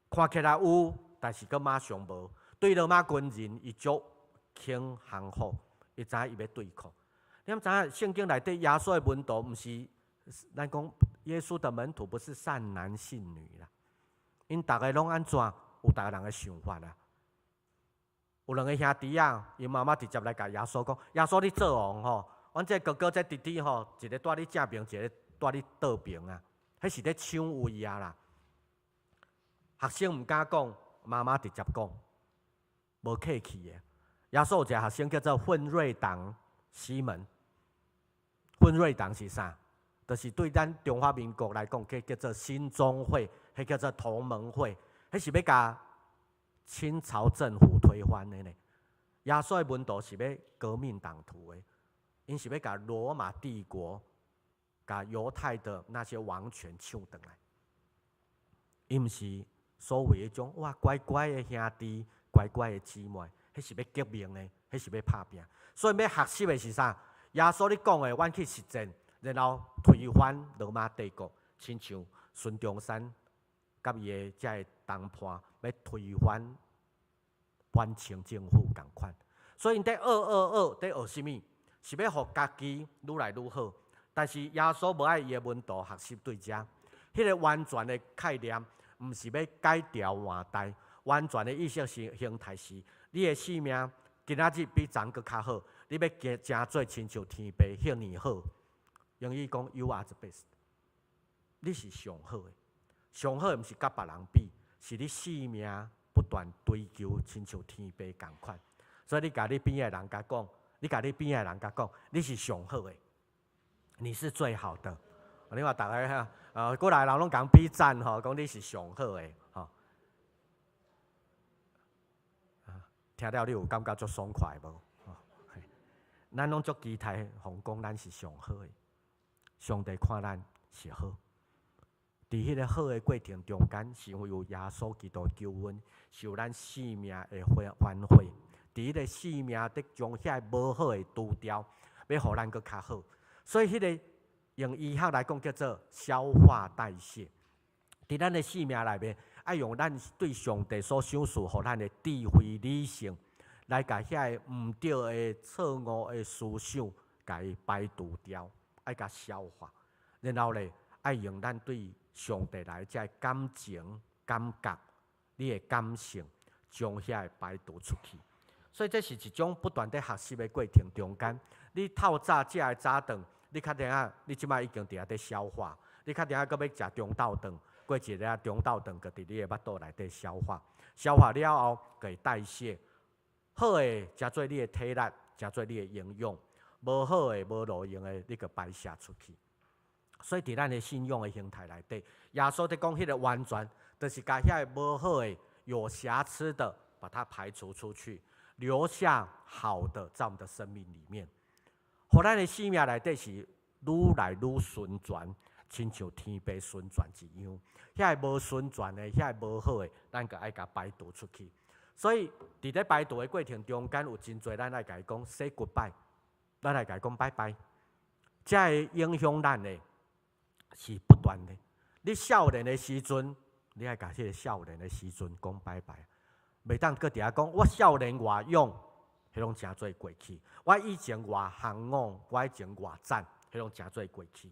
看起來有，但是閣馬上無。對羅馬軍人，伊足肯降服，伊知影伊欲對抗。你敢知影聖經內底耶穌的門徒，毋是咱講耶穌的門徒，不是善男信女啦。𪜶逐个攏按怎？有逐个人的想法啦。有兩個兄弟仔，𪜶媽媽直接來共耶穌講：耶穌，你做王吼，阮這哥哥這弟弟吼，一个蹛你正爿，一个蹛你倒爿啊。彼是咧搶位啊啦。學生毋敢講，媽媽直接講，無客氣的。耶穌有一個學生叫做奮銳黨西門。奮銳黨是啥？就是對咱中華民國來講，叫叫做興中會，彼叫做同盟會，彼是欲共清朝政府推翻的呢。耶穌的門徒是欲革命黨徒的，𪜶是欲共羅馬帝國、共猶太的那些王權搶轉來。伊毋是所謂彼種哇乖乖的兄弟、乖乖的姊妹，彼是欲革命的，彼是欲拍拚。所以欲學習的是啥？耶穌你講的，阮去實踐，然後推翻羅馬帝國，親像孫中山佮伊的這个同伴欲推翻滿清政府仝款。所以𪜶佇學學學，佇學啥物？是欲予家己愈來愈好。但是耶穌無愛伊的門徒學習對遮，彼個完全的概念，毋是欲改朝換代，完全的意識形態是，你的生命今仔日比昨閣較好，你欲成做親像天父彼爾好。英語講 You are the best，你是上好的，上好的毋是佮別人比，是你生命不斷追求，親像天父仝款。所以你共你邊的人共講，你共你邊的人共講，你是上好的，你是最好的。你看逐个哈，過來人攏共比讚吼，講你是上好的吼。聽了你有感覺足爽快無？咱攏足期待，予講咱是上好的，上帝看咱是好。佇彼个好的過程中間，是因為有耶穌基督救恩，是有咱生命的反反悔。佇彼个生命得將遐个無好的除掉，欲予咱閣較好。所以彼个用醫學來講叫做消化代謝。佇咱的生命內面，愛用咱對上帝所賞賜予咱的智慧理性，來共遐個毋對的錯誤的思想，共伊排除掉，愛共消化。然後咧，愛用咱對上帝來這个感情、感覺、你的感性，將遐個排除出去。所以這是一種不斷佇學習的過程中間，你透早食的早頓，你確定啊？你這擺已經佇遐佇消化，你確定啊？閣欲食中晝頓，過一下中晝頓，閣佇你的腹肚內底消化，消化了後，會代謝。好的，成做你的體力，成做你的營養；無好的、無路用的，你閣排泄出去。所以，佇咱的信仰的形態內底，耶穌佇講彼个完全，就是共遐个無好的、有瑕疵的，把它排除出去，留下好的在我們的生命裡面。予咱的生命內底是愈來愈純全，親像天父純全一樣。遐个無純全的、遐个無好的，咱閣愛共排除出去。所以，佇咧排除的過程中間，有真濟咱愛共伊講 say goodbye，咱愛共伊講拜拜。這會影響咱的是不斷的。你少年的時陣，你愛共彼个少年的時陣講拜拜，袂當閣佇遐講我少年偌勇，彼攏成做過去。我以前偌勇猛，我以前偌讚，彼攏成做過去。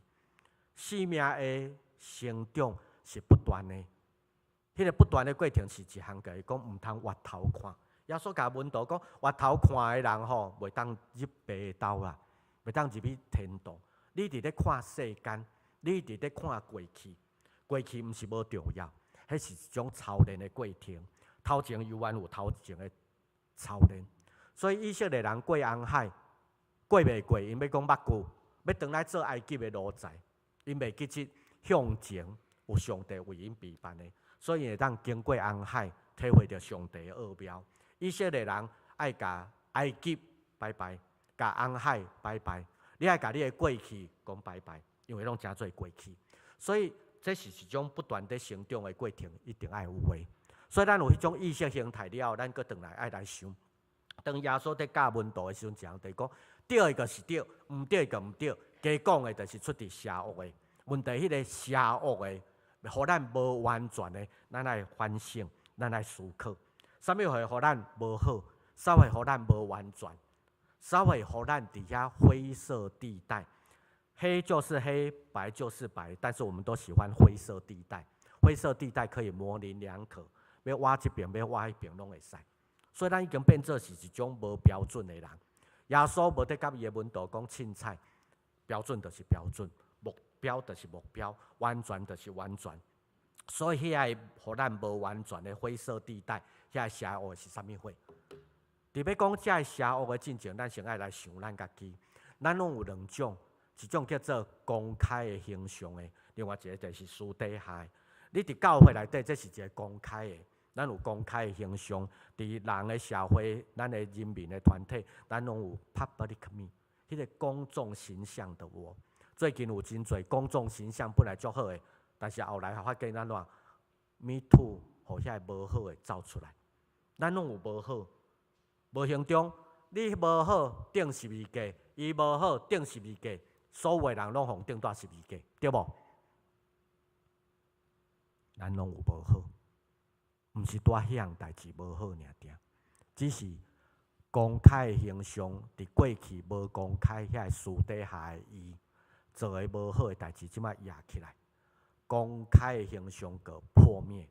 生命的成長是不斷的，彼个不斷的過程是一項，共伊講毋通回頭看。耶穌共門徒講，回頭看的人吼，袂當入父的兜啦，袂當入去天堂。你佇咧看世間，你一直咧看過去，過去毋是無重要，彼是一種操練的過程。頭前猶原有頭前的操練，所以以色列人過紅海，過袂過，𪜶欲講目久，欲轉來做埃及的奴才，𪜶袂記得向前有上帝為𪜶備辦的，所以會當經過紅海，體會著上帝的奧妙。以色列人愛共埃及拜拜，共紅海拜拜，你愛共你的過去講拜拜，因為攏成做過去。所以這是一種不斷佇成長的過程，一定愛有的。所以咱有彼種意識形態了後，咱閣轉來愛來想。當耶穌佇教門徒的時陣，一樣佇講，對的就是對，毋對就毋對。加講的就是出佇邪惡的。問題彼个邪惡的，予咱無完全的，咱愛反省，咱愛思考。啥物會予咱無好？啥會予咱無完全？啥會予咱佇遐灰色地帶？黑就是黑，白就是白，但是我們都喜歡灰色地帶。灰色地帶可以模棱兩可。欲倚這邊，欲倚彼邊，攏會使。所以咱已經變做是一種無標準的人。耶穌無佇佮伊的門徒講凊彩，標準就是標準，目標就是目標，完全就是完全。所以彼个予咱無完全的灰色地帶，遐个邪惡是啥物貨？佇欲講這个邪惡的進前，咱先愛來想咱家己。咱攏有兩種，一種叫做公開的形象的，另外一个就是私底下的。你佇教會內底，這是一個公開的。咱有公開的形象，佇人的社會，咱的人民的團體，咱攏有 public me，彼个公眾形象的我。最近有真濟公眾形象本來足好的，但是後來發現按怎 me too，予遐个無好的走出來。咱攏有無好，無形中你無好釘十字架，伊無好釘十字架，所有的人攏予釘佇十字架，對無？咱攏有無好。毋是拄彼項代誌無好爾爾，只是公開的形象佇過去無公開，遐个私底下的伊做的無好的代誌，這擺掖起來，公開的形象閣破滅，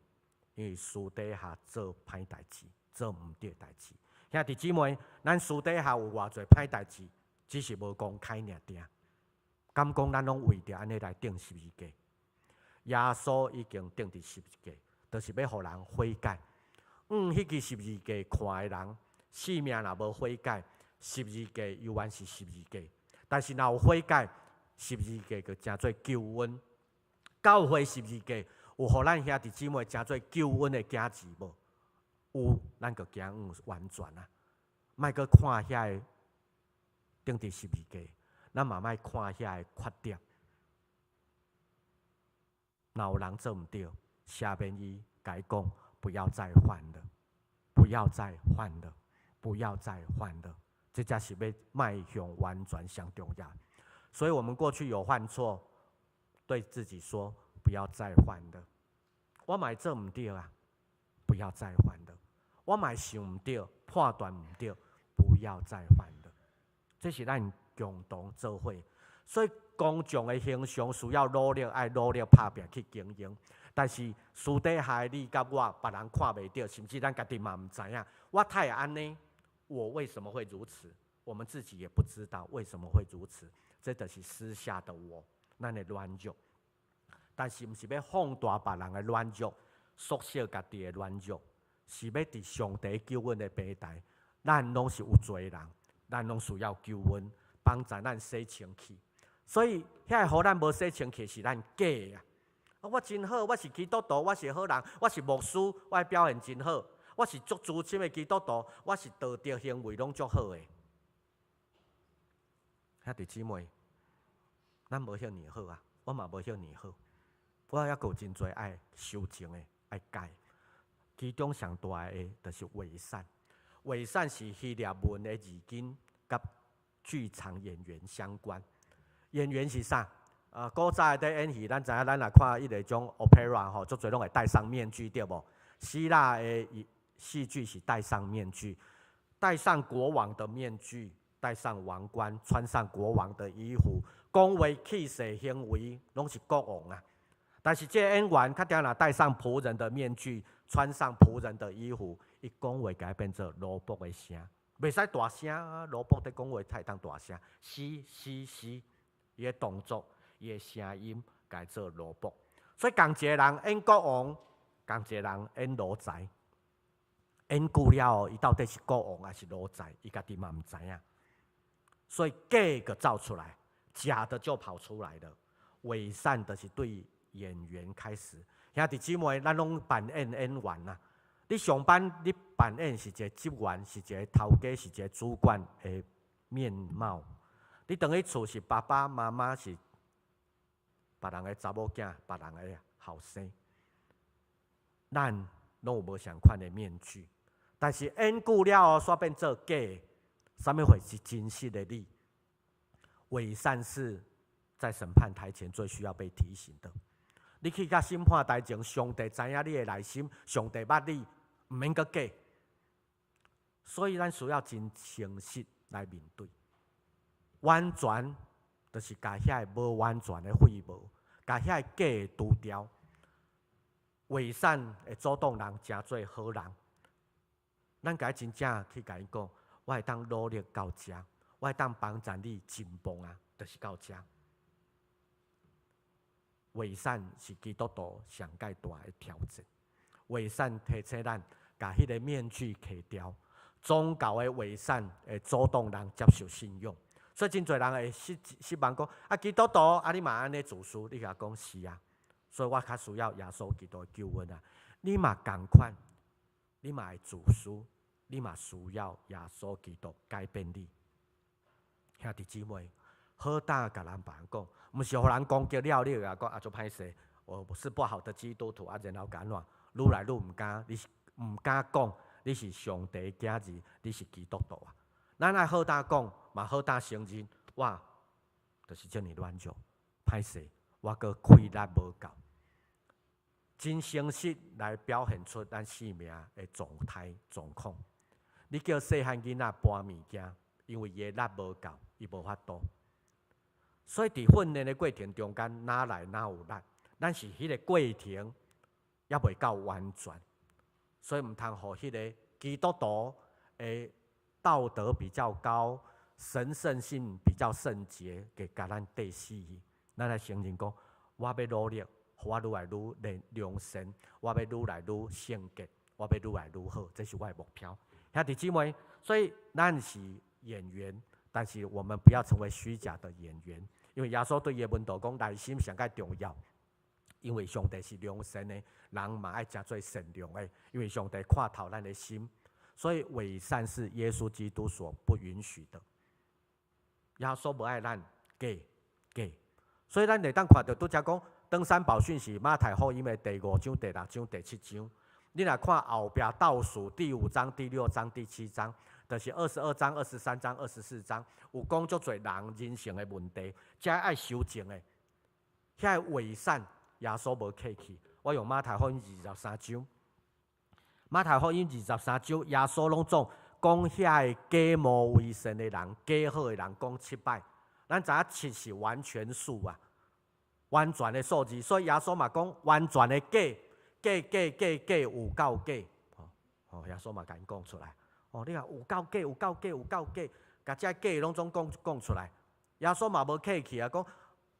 因為私底下做歹代誌，做毋對代誌。兄弟姊妹，咱私底下有偌濟歹代誌，只是無公開爾爾。敢講咱攏為著按呢來釘十字架？耶穌已經釘佇十字架。就是欲予人悔改。彼支十字架看的人，性命若無悔改，十字架猶原是十字架。但是若有悔改，十字架就成做救恩。教會十字架有予咱兄弟姊妹成做救恩的價值無？有，咱就行往完全啊！莫閣看遐个釘佇十字架，咱嘛莫看遐个缺點。若有人做毋對，赦免伊，共伊講，不要再犯了，不要再犯了，不要再犯了。這才是欲邁向完全上重要。所以，我們過去有犯錯，對自己說不要再犯了。我嘛會做毋對啊，不要再犯了。我嘛會想毋對，判斷毋對，不要再犯了。這是咱共同做伙。所以，公眾的形象需要努力，愛努力拍拚去經營。但是私底下的你佮我，別人看袂著，甚至咱家己嘛毋知影。我太按呢，我為什麼會如此？我們自己也不知道為什麼會如此。這就是私下的我，咱的軟弱。但是毋是欲放大別人的軟弱，縮小家己的軟弱，是欲佇上帝救恩的平台，咱攏是有罪的人，咱攏需要救恩，幫助咱洗清氣。所以，遐个予咱無洗清氣是咱假的啊！我真好，我是基督徒，我是好人，我是牧師，我的表現真好，我是足資深的基督徒，我是道德行為攏足好的。兄弟姊妹，咱無遐爾好啊，我嘛無遐爾好，我猶閣有真濟愛修正的，愛改。其中上大的就是偽善，偽善是希臘文的字根，佮劇場演員相關。演員是啥？古早佇演戲，咱知影，咱若看彼个種 opera 吼，足濟攏會戴上面具，對無？希臘的戲劇是戴上面具，戴上國王的面具，戴上王冠，穿上國王的衣服，講話氣勢行為攏是國王啊。但是這個演員較定若戴上僕人的面具，穿上僕人的衣服，伊講話共變做奴僕的聲，袂使大聲啊！奴僕佇講話才會當大聲，嘻嘻嘻，伊的動作，伊的聲音，共做奴僕。所以仝一个人演國王，仝一個人演奴才。演久了後，伊到底是國王抑是奴才，伊家己嘛毋知影。所以假的造出來，假的就跑出來了。偽善就是對演員開始。兄弟姊妹，咱攏扮演演員啊！你上班你扮演是一個職員，是一個頭家，是一個主管的面貌。你轉去厝是爸爸媽媽，是別人的查某囝，別人的後生。咱攏有無仝款的面具，但是演久了後，煞變做假的。啥物貨是真實的你？偽善是在審判台前最需要被提醒的。你去到審判台前，上帝知影你的內心，上帝捌你，毋免閣假。所以咱需要真誠實來面對。完全就是共遐个無完全的廢無，共遐个假的除掉。偽善會阻擋人成做好人。咱共真正去共伊講，我會當努力到遮，我會當幫助你進步啊，就是到遮。偽善是基督徒上蓋大的挑戰。偽善提醒咱，共彼个面具除掉。宗教的偽善會阻擋人接受信仰，所以真濟人會失失望講：啊，基督徒啊，你嘛按呢自私？你共講是啊，所以我較需要耶穌基督的救恩啊。你嘛仝款，你嘛會自私，你嘛需要耶穌基督改變你。兄弟姊妹，好膽共人別人講，毋是予人攻擊了，你就共講啊，足歹勢，我是不好的基督徒啊，然後按怎？愈來愈毋敢，你是毋敢講。你是上帝囝兒，你是基督徒啊！咱愛好膽講，嘛好膽承認，我就是遮爾軟弱，歹勢，我閣氣力無夠，真誠實來表現出咱生命的狀態狀況。你叫細漢囡仔搬物件，因為伊的力無夠，伊無法度。所以佇訓練的過程中間，哪來哪有力？咱是彼个過程猶未夠完全。所以毋通予彼个基督徒的道德比較高、神聖性比較聖潔，給共咱綴死去。咱來承認講，我欲努力，予我愈來愈良善，我欲愈來愈聖潔，我欲愈來愈好，這是我的目標。兄弟姊妹，所以咱是演員，但是我們不要成為虛假的演員，因為耶穌對伊的門徒講，內心上蓋重要。因為上帝是良善的，人嘛愛誠做善良的，因為上帝看透咱的心，所以偽善是耶穌基督所不允許的。耶穌無愛咱假假，所以咱會當看著拄才講登山寶訓是馬太福音的第五章、第六章、第七章。你若看後壁倒數第五章、第六章、第七章，就是22章、23章、24章，有講足濟人人性的問題，遮愛修正的，遐个偽善。耶穌無客氣，我用馬太福音二十三章，馬太福音二十三章，耶穌攏總講遐个假冒為善的人、假好的人講七擺。咱知影七是完全數啊，完全的數字，所以耶穌嘛講完全的假，假假假假有夠假。哦，耶穌嘛共𪜶講出來。哦，你看有夠假，有夠假，有夠假，共這假攏總講講出來。耶穌嘛無客氣啊，講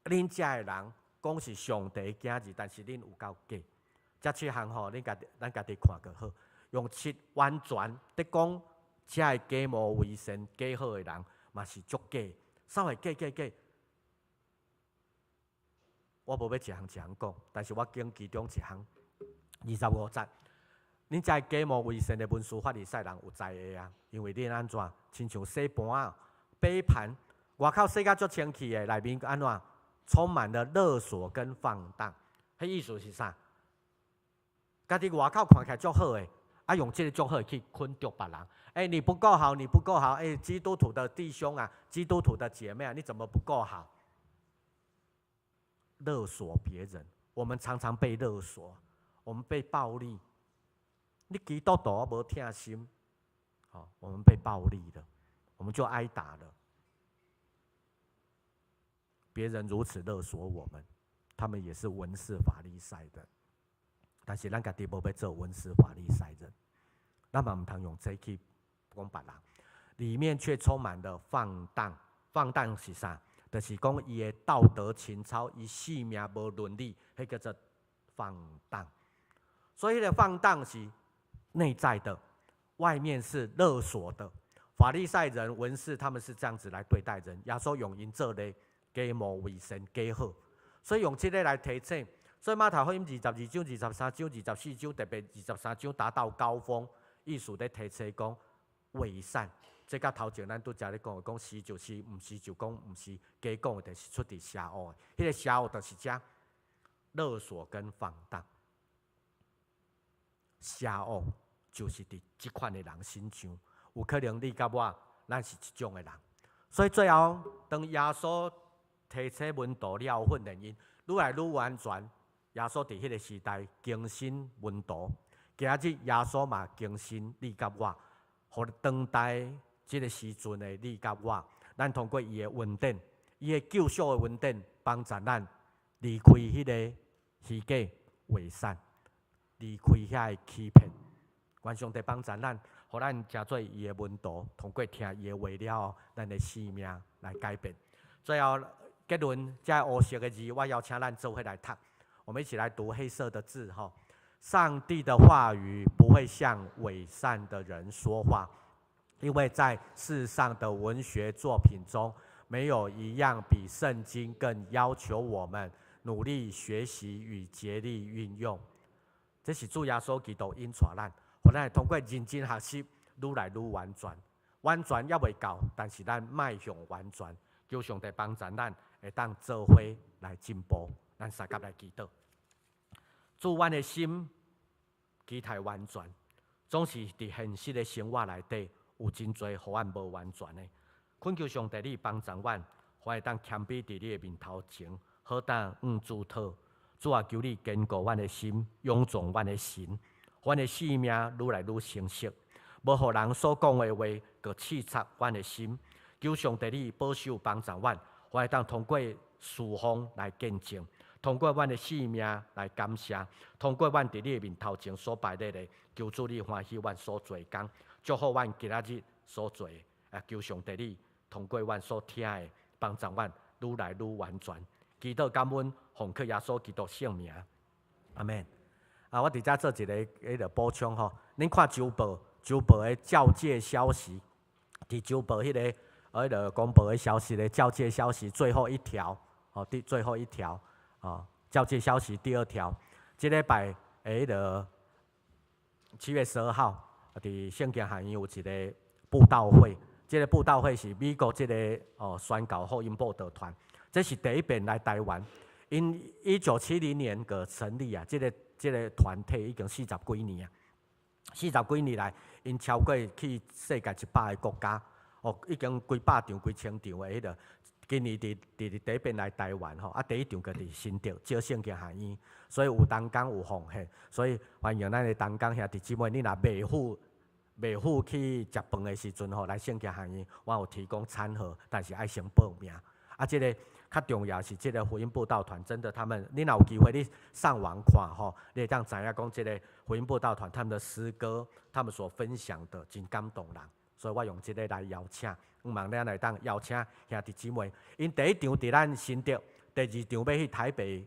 恁遮的人。講是上帝囝兒，但是恁有夠假。這七項吼，恁家咱家己看就好。用七完全佇講，遮个假冒為善、假好的人，嘛是足假，啥會假假假？我無欲一項一項講，但是我揀其中一項，25節。恁遮个假冒為善的文士法利賽人有災的啊，因為恁按怎，親像洗盤仔、杯盤，外口洗甲足清氣的，內面按怎？充滿了勒索跟放蕩，彼意思是啥？家己外口看起來足好的，啊，用這个足好去困著別人。欸，你不夠好，你不夠好。欸，基督徒的弟兄啊，基督徒的姐妹啊，你怎麼不夠好？勒索別人，我們常常被勒索，我們被暴力。你基督徒無疼心，哦，我們被暴力了，我們就挨打了。別人如此勒索我們，他們也是文士法利賽人，但是咱家己無欲做文士法利賽人，咱嘛毋通用這去講別人，裡面卻充滿了放蕩。放蕩是啥？就是講伊的道德情操，伊性命無倫理，彼叫做放蕩。所以，彼個放蕩是內在的，外面是勒索的。法利賽人、文士他們是這樣子來對待人。耶穌用𪜶做例，假冒為善、假好，所以用這個來提醒。所以馬太福音22章、23章、24章，特別23章達到高峰，意思咧提醒講偽善。這佮頭前咱拄才咧講的，講是就是，毋是就講毋是，假講的就是出佇邪惡的。彼個邪惡就是遮勒索跟放蕩，邪惡就是佇這款的人身上。有可能你佮我，咱是這種的人。所以最後，當耶穌提醒門徒了訓練𪜶，愈來愈完全。耶穌佇彼個時代更新門徒，今日耶穌嘛更新你佮我，予當代這個時陣的你佮我，咱通過伊的恩典，伊的救贖的恩典，幫助咱離開彼個虛假偽善，離開遐個欺騙。願上帝幫助咱，予咱成做伊的門徒，通過聽伊的話了後，咱的生命來改變。最後結論，這烏色的字，我邀請咱做伙來讀。我們一起來讀黑色的字哈。上帝的話語不會向偽善的人說話，因為在世上的文學作品中，沒有一樣比聖經更要求我們努力學習與竭力運用。這是主耶穌基督引帶咱，予咱會通過認真學習，愈來愈完全。完全猶未到，但是咱邁向完全。求上帝幫助咱，會當做伙來進步。咱相佮來祈禱，主，阮的心期待完全，總是佇現實的生活內底有真濟予阮無完全的。懇求上帝，你幫助阮，予會當謙卑佇你的面頭前，好當向主討。主啊，求你堅固阮的心，勇壯阮的神，予阮的生命愈來愈成熟，無予人所講的話閣刺插阮的心。求上帝你保守幫助阮，予會當通過侍奉來見證。通過阮的生命來感謝，通過阮佇你的面頭前所擺設的，求主你歡喜阮所做的工，祝福阮今仔日所做的。啊，求上帝你通過阮所聽的，幫助阮愈來愈完全。祈禱感恩，奉靠耶穌基督聖名，阿們。啊，我佇遮做一個彼個補充吼，恁看周報，周報的教界消息，佇周報彼個彼個公布的消息的教界消息最後一條，吼，第最後一條。哦，教界消息第二條，這禮拜的彼個7月12號，佇聖經學院有一個布道會，這個布道會是美國這個哦宣教福音布道團，這是第一遍來台灣，𪜶1970年個成立啊，這個團體已經四十幾年啊，四十幾年來，𪜶超過去世界100個國家，哦，已經幾百場、幾千場的彼個。今年佇佇第一遍來台灣吼，啊第一場閣佇新竹借聖經學院，所以有同工有奉獻，所以歡迎咱的同工兄弟姊妹，你若袂赴袂赴去食飯的時陣吼，來聖經學院，我有提供餐盒，但是愛先報名。啊，這個較重要是這個福音布道團，真的他們，你若有機會你上網看吼，你會當知影講這個福音布道團他們的詩歌，他們所分享的真感動人，所以我用這個來邀請。希望咱會當邀請兄弟姊妹，𪜶第一場佇咱新竹，第二場欲去台北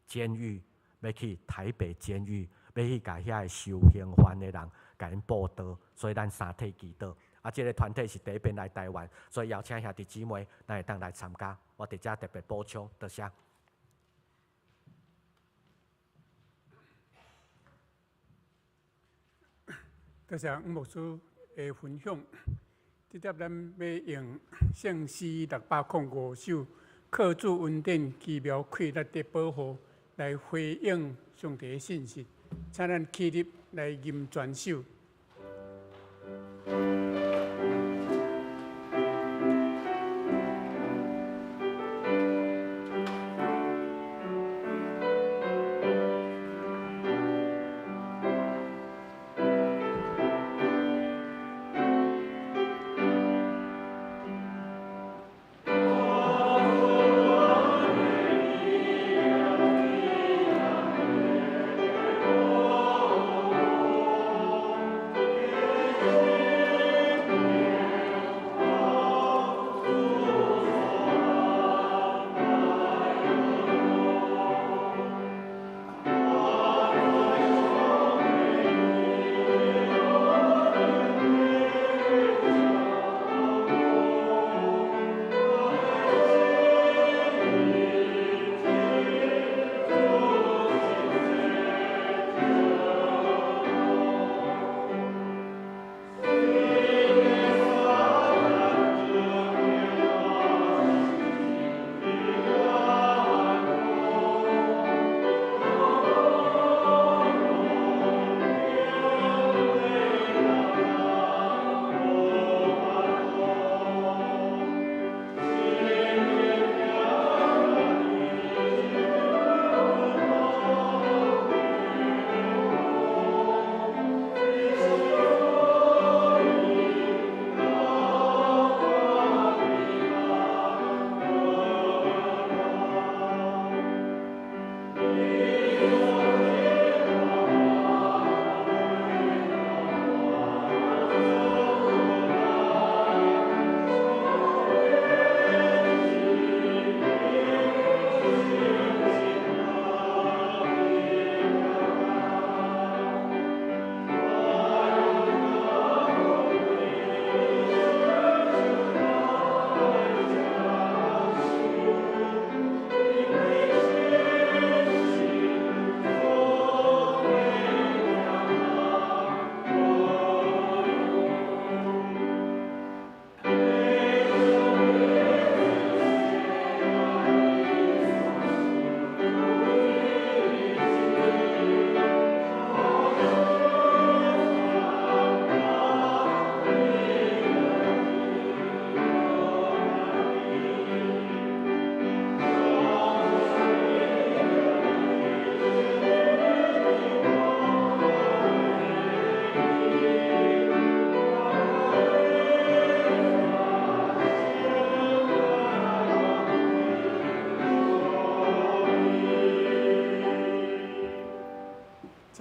監獄，欲去台北監獄，欲去共遐个受刑犯的人，共𪜶布道，所以咱三體祈禱。啊，這個團體是第一遍來台灣，所以邀請兄弟姊妹，咱會當來參加。我佇遮特別補充，多謝。多謝吳牧師的分享。這帖咱欲用聖詩605首，靠主恩典奇妙氣力的保護來回應上帝的信實，請咱起立來吟全首。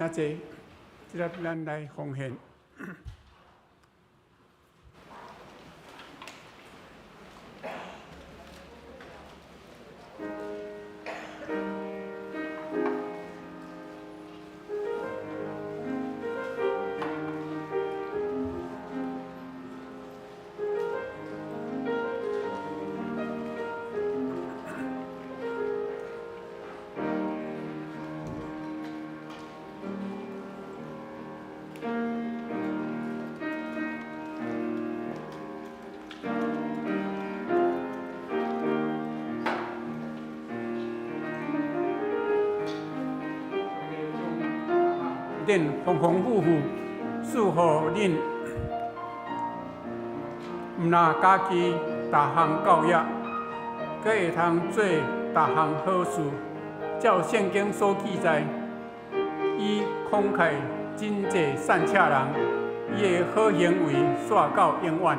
請坐，這粒咱來奉獻。恁豐豐富富賜予恁，毋但家己逐項教育，閣會通做逐項好事。照聖經所記載，伊慷慨賑濟散赤人，伊的好行為紲到永遠。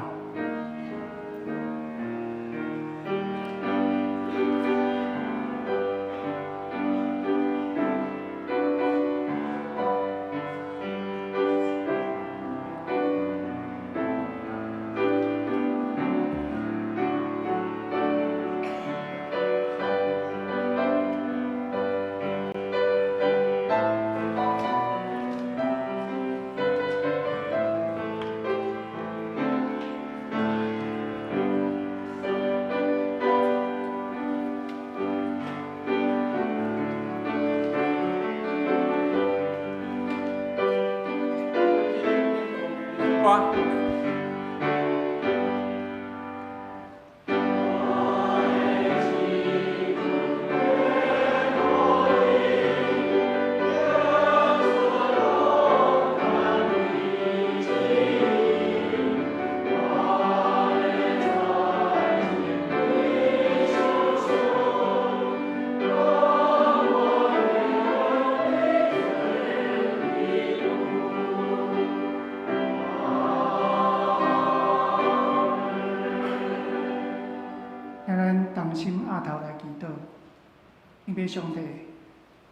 上帝，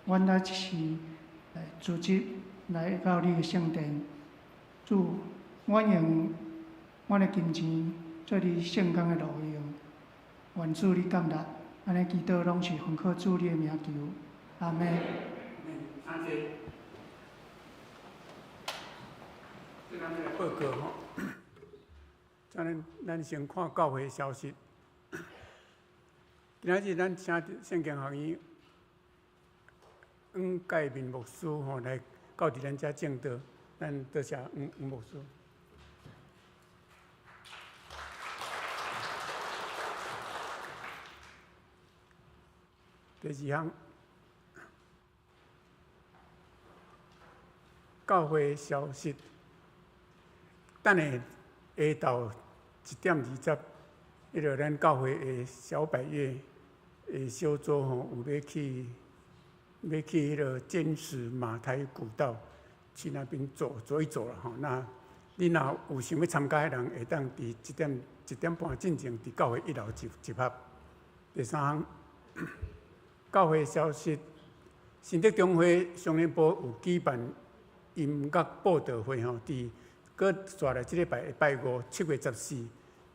阮來這時來組織來到你的聖殿，主，阮用阮的金錢做你聖工的路用，願主你感納，按呢祈禱攏是奉靠主你的名求，阿們。報告吼，咱先看教會消息。今仔日咱請聖經學院黃介民牧師吼來到佇咱遮證道，咱多謝黃牧師。第二項，教會消息，等下下晝1點20，彼個咱教會的小百岳的小組吼，有欲去彼个尖石馬台古道去那邊走走一走啦吼。那你若有想欲參加的人，會當佇1點半進前佇教會一樓集合。第三項，教會消息，新德中會少年部有舉辦音樂佈道會吼，佇閣紲來這禮拜拜五7月14，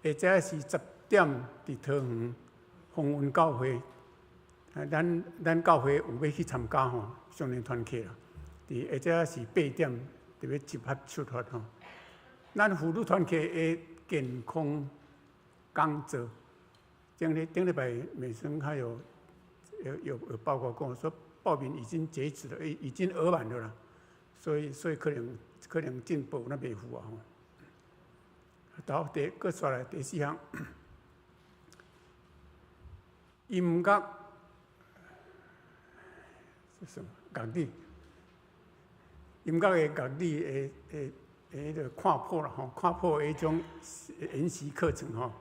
下晝是10點佇桃園豐雲教會。咱教會有欲去參加吼，少年團契啦。佇下晝是8點，特別集合出發吼。咱婦女團契的健康講座，頂禮拜美生還有報告講說，報名已經截止了，已經額滿了啦。所以可能進步那袂赴啊吼。到第閣紲來第四項，音樂。這什麼樂理？音樂的樂理的彼个看譜啦吼，看譜的彼種研習課程吼，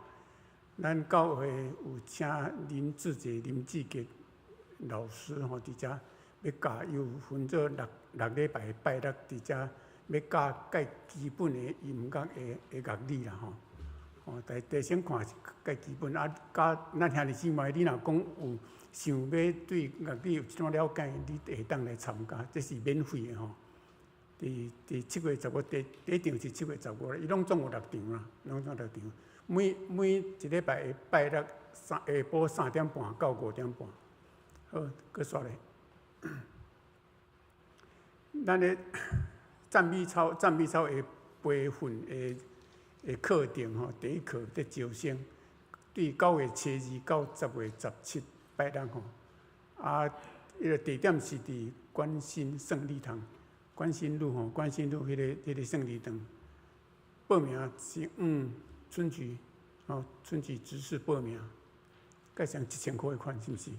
咱教會有請林志杰、林志杰老師吼，佇遮欲教，有分做六禮拜拜六佇遮欲教較基本的音樂的樂理啦吼。哦，第先看是較基本啊，佮咱兄弟姊妹，你若講有想欲對樂理有一寡了解，你會當來參加，這是免費的吼。佇7月15，第一場是7月15啦，伊攏總有六場啦，攏總六場。每一禮拜下拜六下晡3點半到5點半。好，閣煞咧。咱的讚美操的培訓的課程吼，第一課佇招生，對9月初2到10月17拜六吼。啊，彼个地點是佇關心聖禮堂，關心路吼，關心路彼個聖禮堂。報名是春菊，吼，春菊執事報名，計上1000箍的款，是毋是？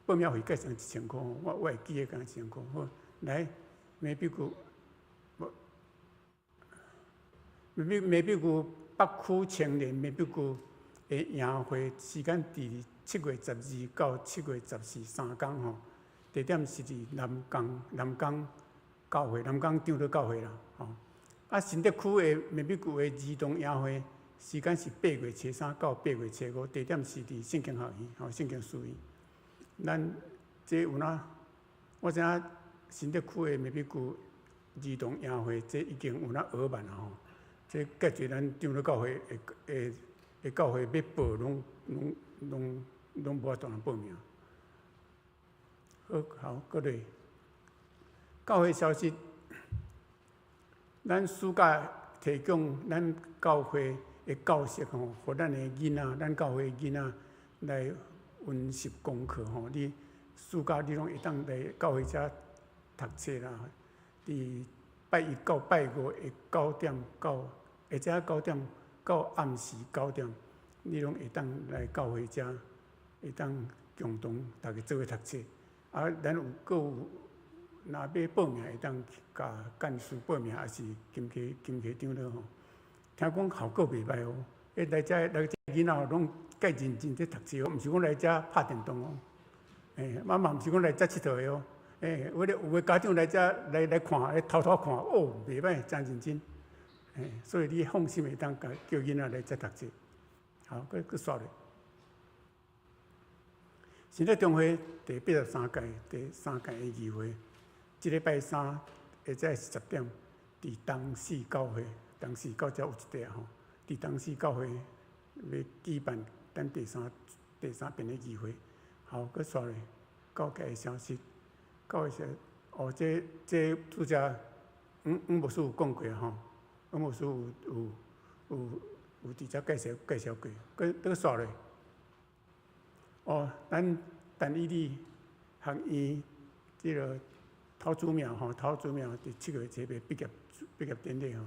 報名費計上1000箍，我會記得講一千箍。好，來，美比谷，美比谷北區青年美比谷的營會時間佇7月12到7月143工吼，地點是佇南港教會，南港長老教會啦，吼。啊，新竹區的美比谷的兒童營會時間是8月初3到8月初5，地點是佇聖經學院，吼，聖經書院。咱這有哪？我知影新竹區的美比谷兒童營會，這已經有哪額滿啊吼。這隔濟咱長老教會的教會欲報，攏無法度通報名。好，好，閣落。教會消息，咱暑假提供咱教會的教室吼，予咱的囡仔，咱教會的囡仔來溫習功課吼。你暑假你攏會當來教會遮讀冊啦。佇拜一到拜五的九點到，下早九點到暗時9點，你攏會當來教會遮，會當共同逐家做伙讀冊。啊，咱有閣有，若欲報名會當共幹事報名，抑是金溪長老吼。聽講效果袂䆀哦，來遮囡仔吼攏介認真佇讀冊哦，毋是講來遮拍電動哦。啊嘛毋是講來遮𨑨迌的哦。有的家長來遮來看，來偷偷看，哦，袂䆀，誠認真。所以你放心會當共叫囡仔來遮讀冊。好，閣煞咧。新竹中會第83屆第三屆的議會，這禮拜三下晝10點，佇東勢教會，東勢教遮有一塊吼，佇東勢教會欲舉辦咱第三遍的議會。好，閣煞咧，教界的消息，教會哦，這拄才黃牧師有講過吼，黃牧師有佇遮介紹過，閣煞咧。哦，咱但以理學院這个陶祖廟吼，陶祖廟佇7月初八畢業典禮吼，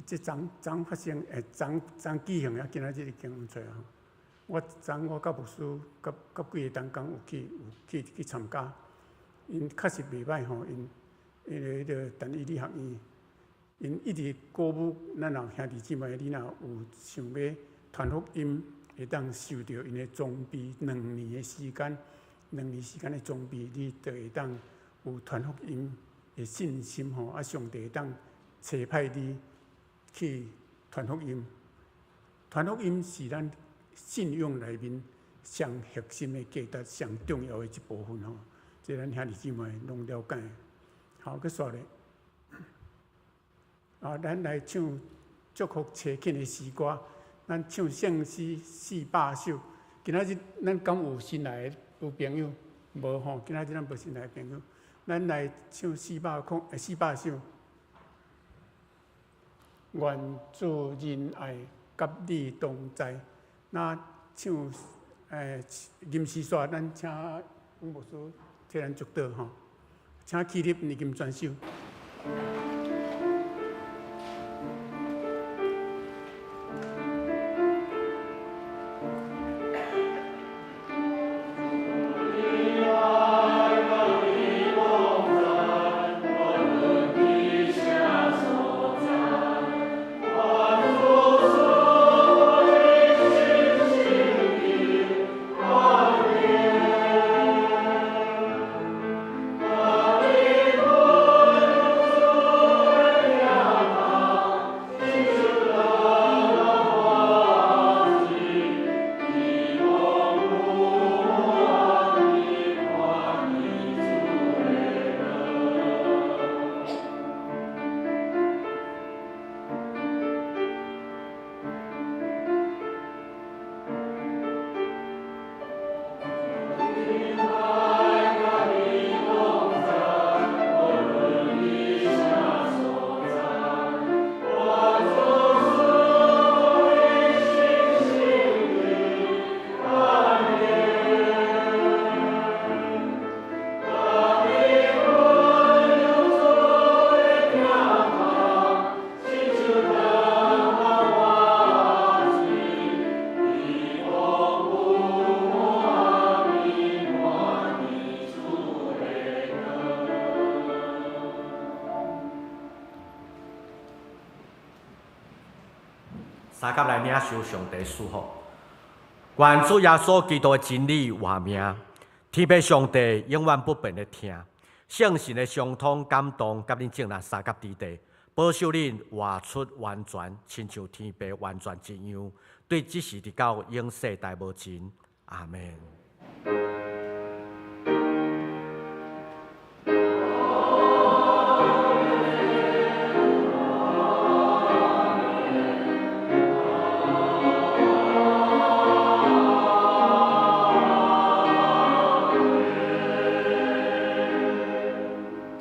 這昨昨發生，昨昨舉行啊，今仔日經文出來吼。我昨我佮牧師佮幾个同工有去參加，𪜶確實袂䆀吼，𪜶因為彼个但以理學院，𪜶一直鼓舞咱若兄弟姊妹，你若有想欲傳福音，會當受著𪜶的裝備兩年的時間，兩年時間的裝備，你就會當有傳福音的信心吼，啊，上帝會當差派你去傳福音。傳福音是咱信仰內面上核心的價值，上重要的一部分吼。這咱兄弟姊妹攏了解。好，閣煞咧。啊，咱來唱祝福齊慶的詩歌，咱唱聖詩400首。今仔日咱敢有新來的有朋友？無吼，今仔日咱無新來的朋友。咱來唱400首。願主仁愛佮你同在。那唱吟詩煞，咱請黃牧師替咱祝禱吼，請起立，念經專守。 Amen. 相佮來領受上帝賜福。願主耶穌基督的真理活命，天父上帝永遠不變的疼，聖神的相通感動，佮恁眾人相佮佇地，保守恁活出完全，親像天父完全一樣，對這時直到永世代無盡。阿門。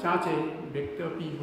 請坐，默禱閉會。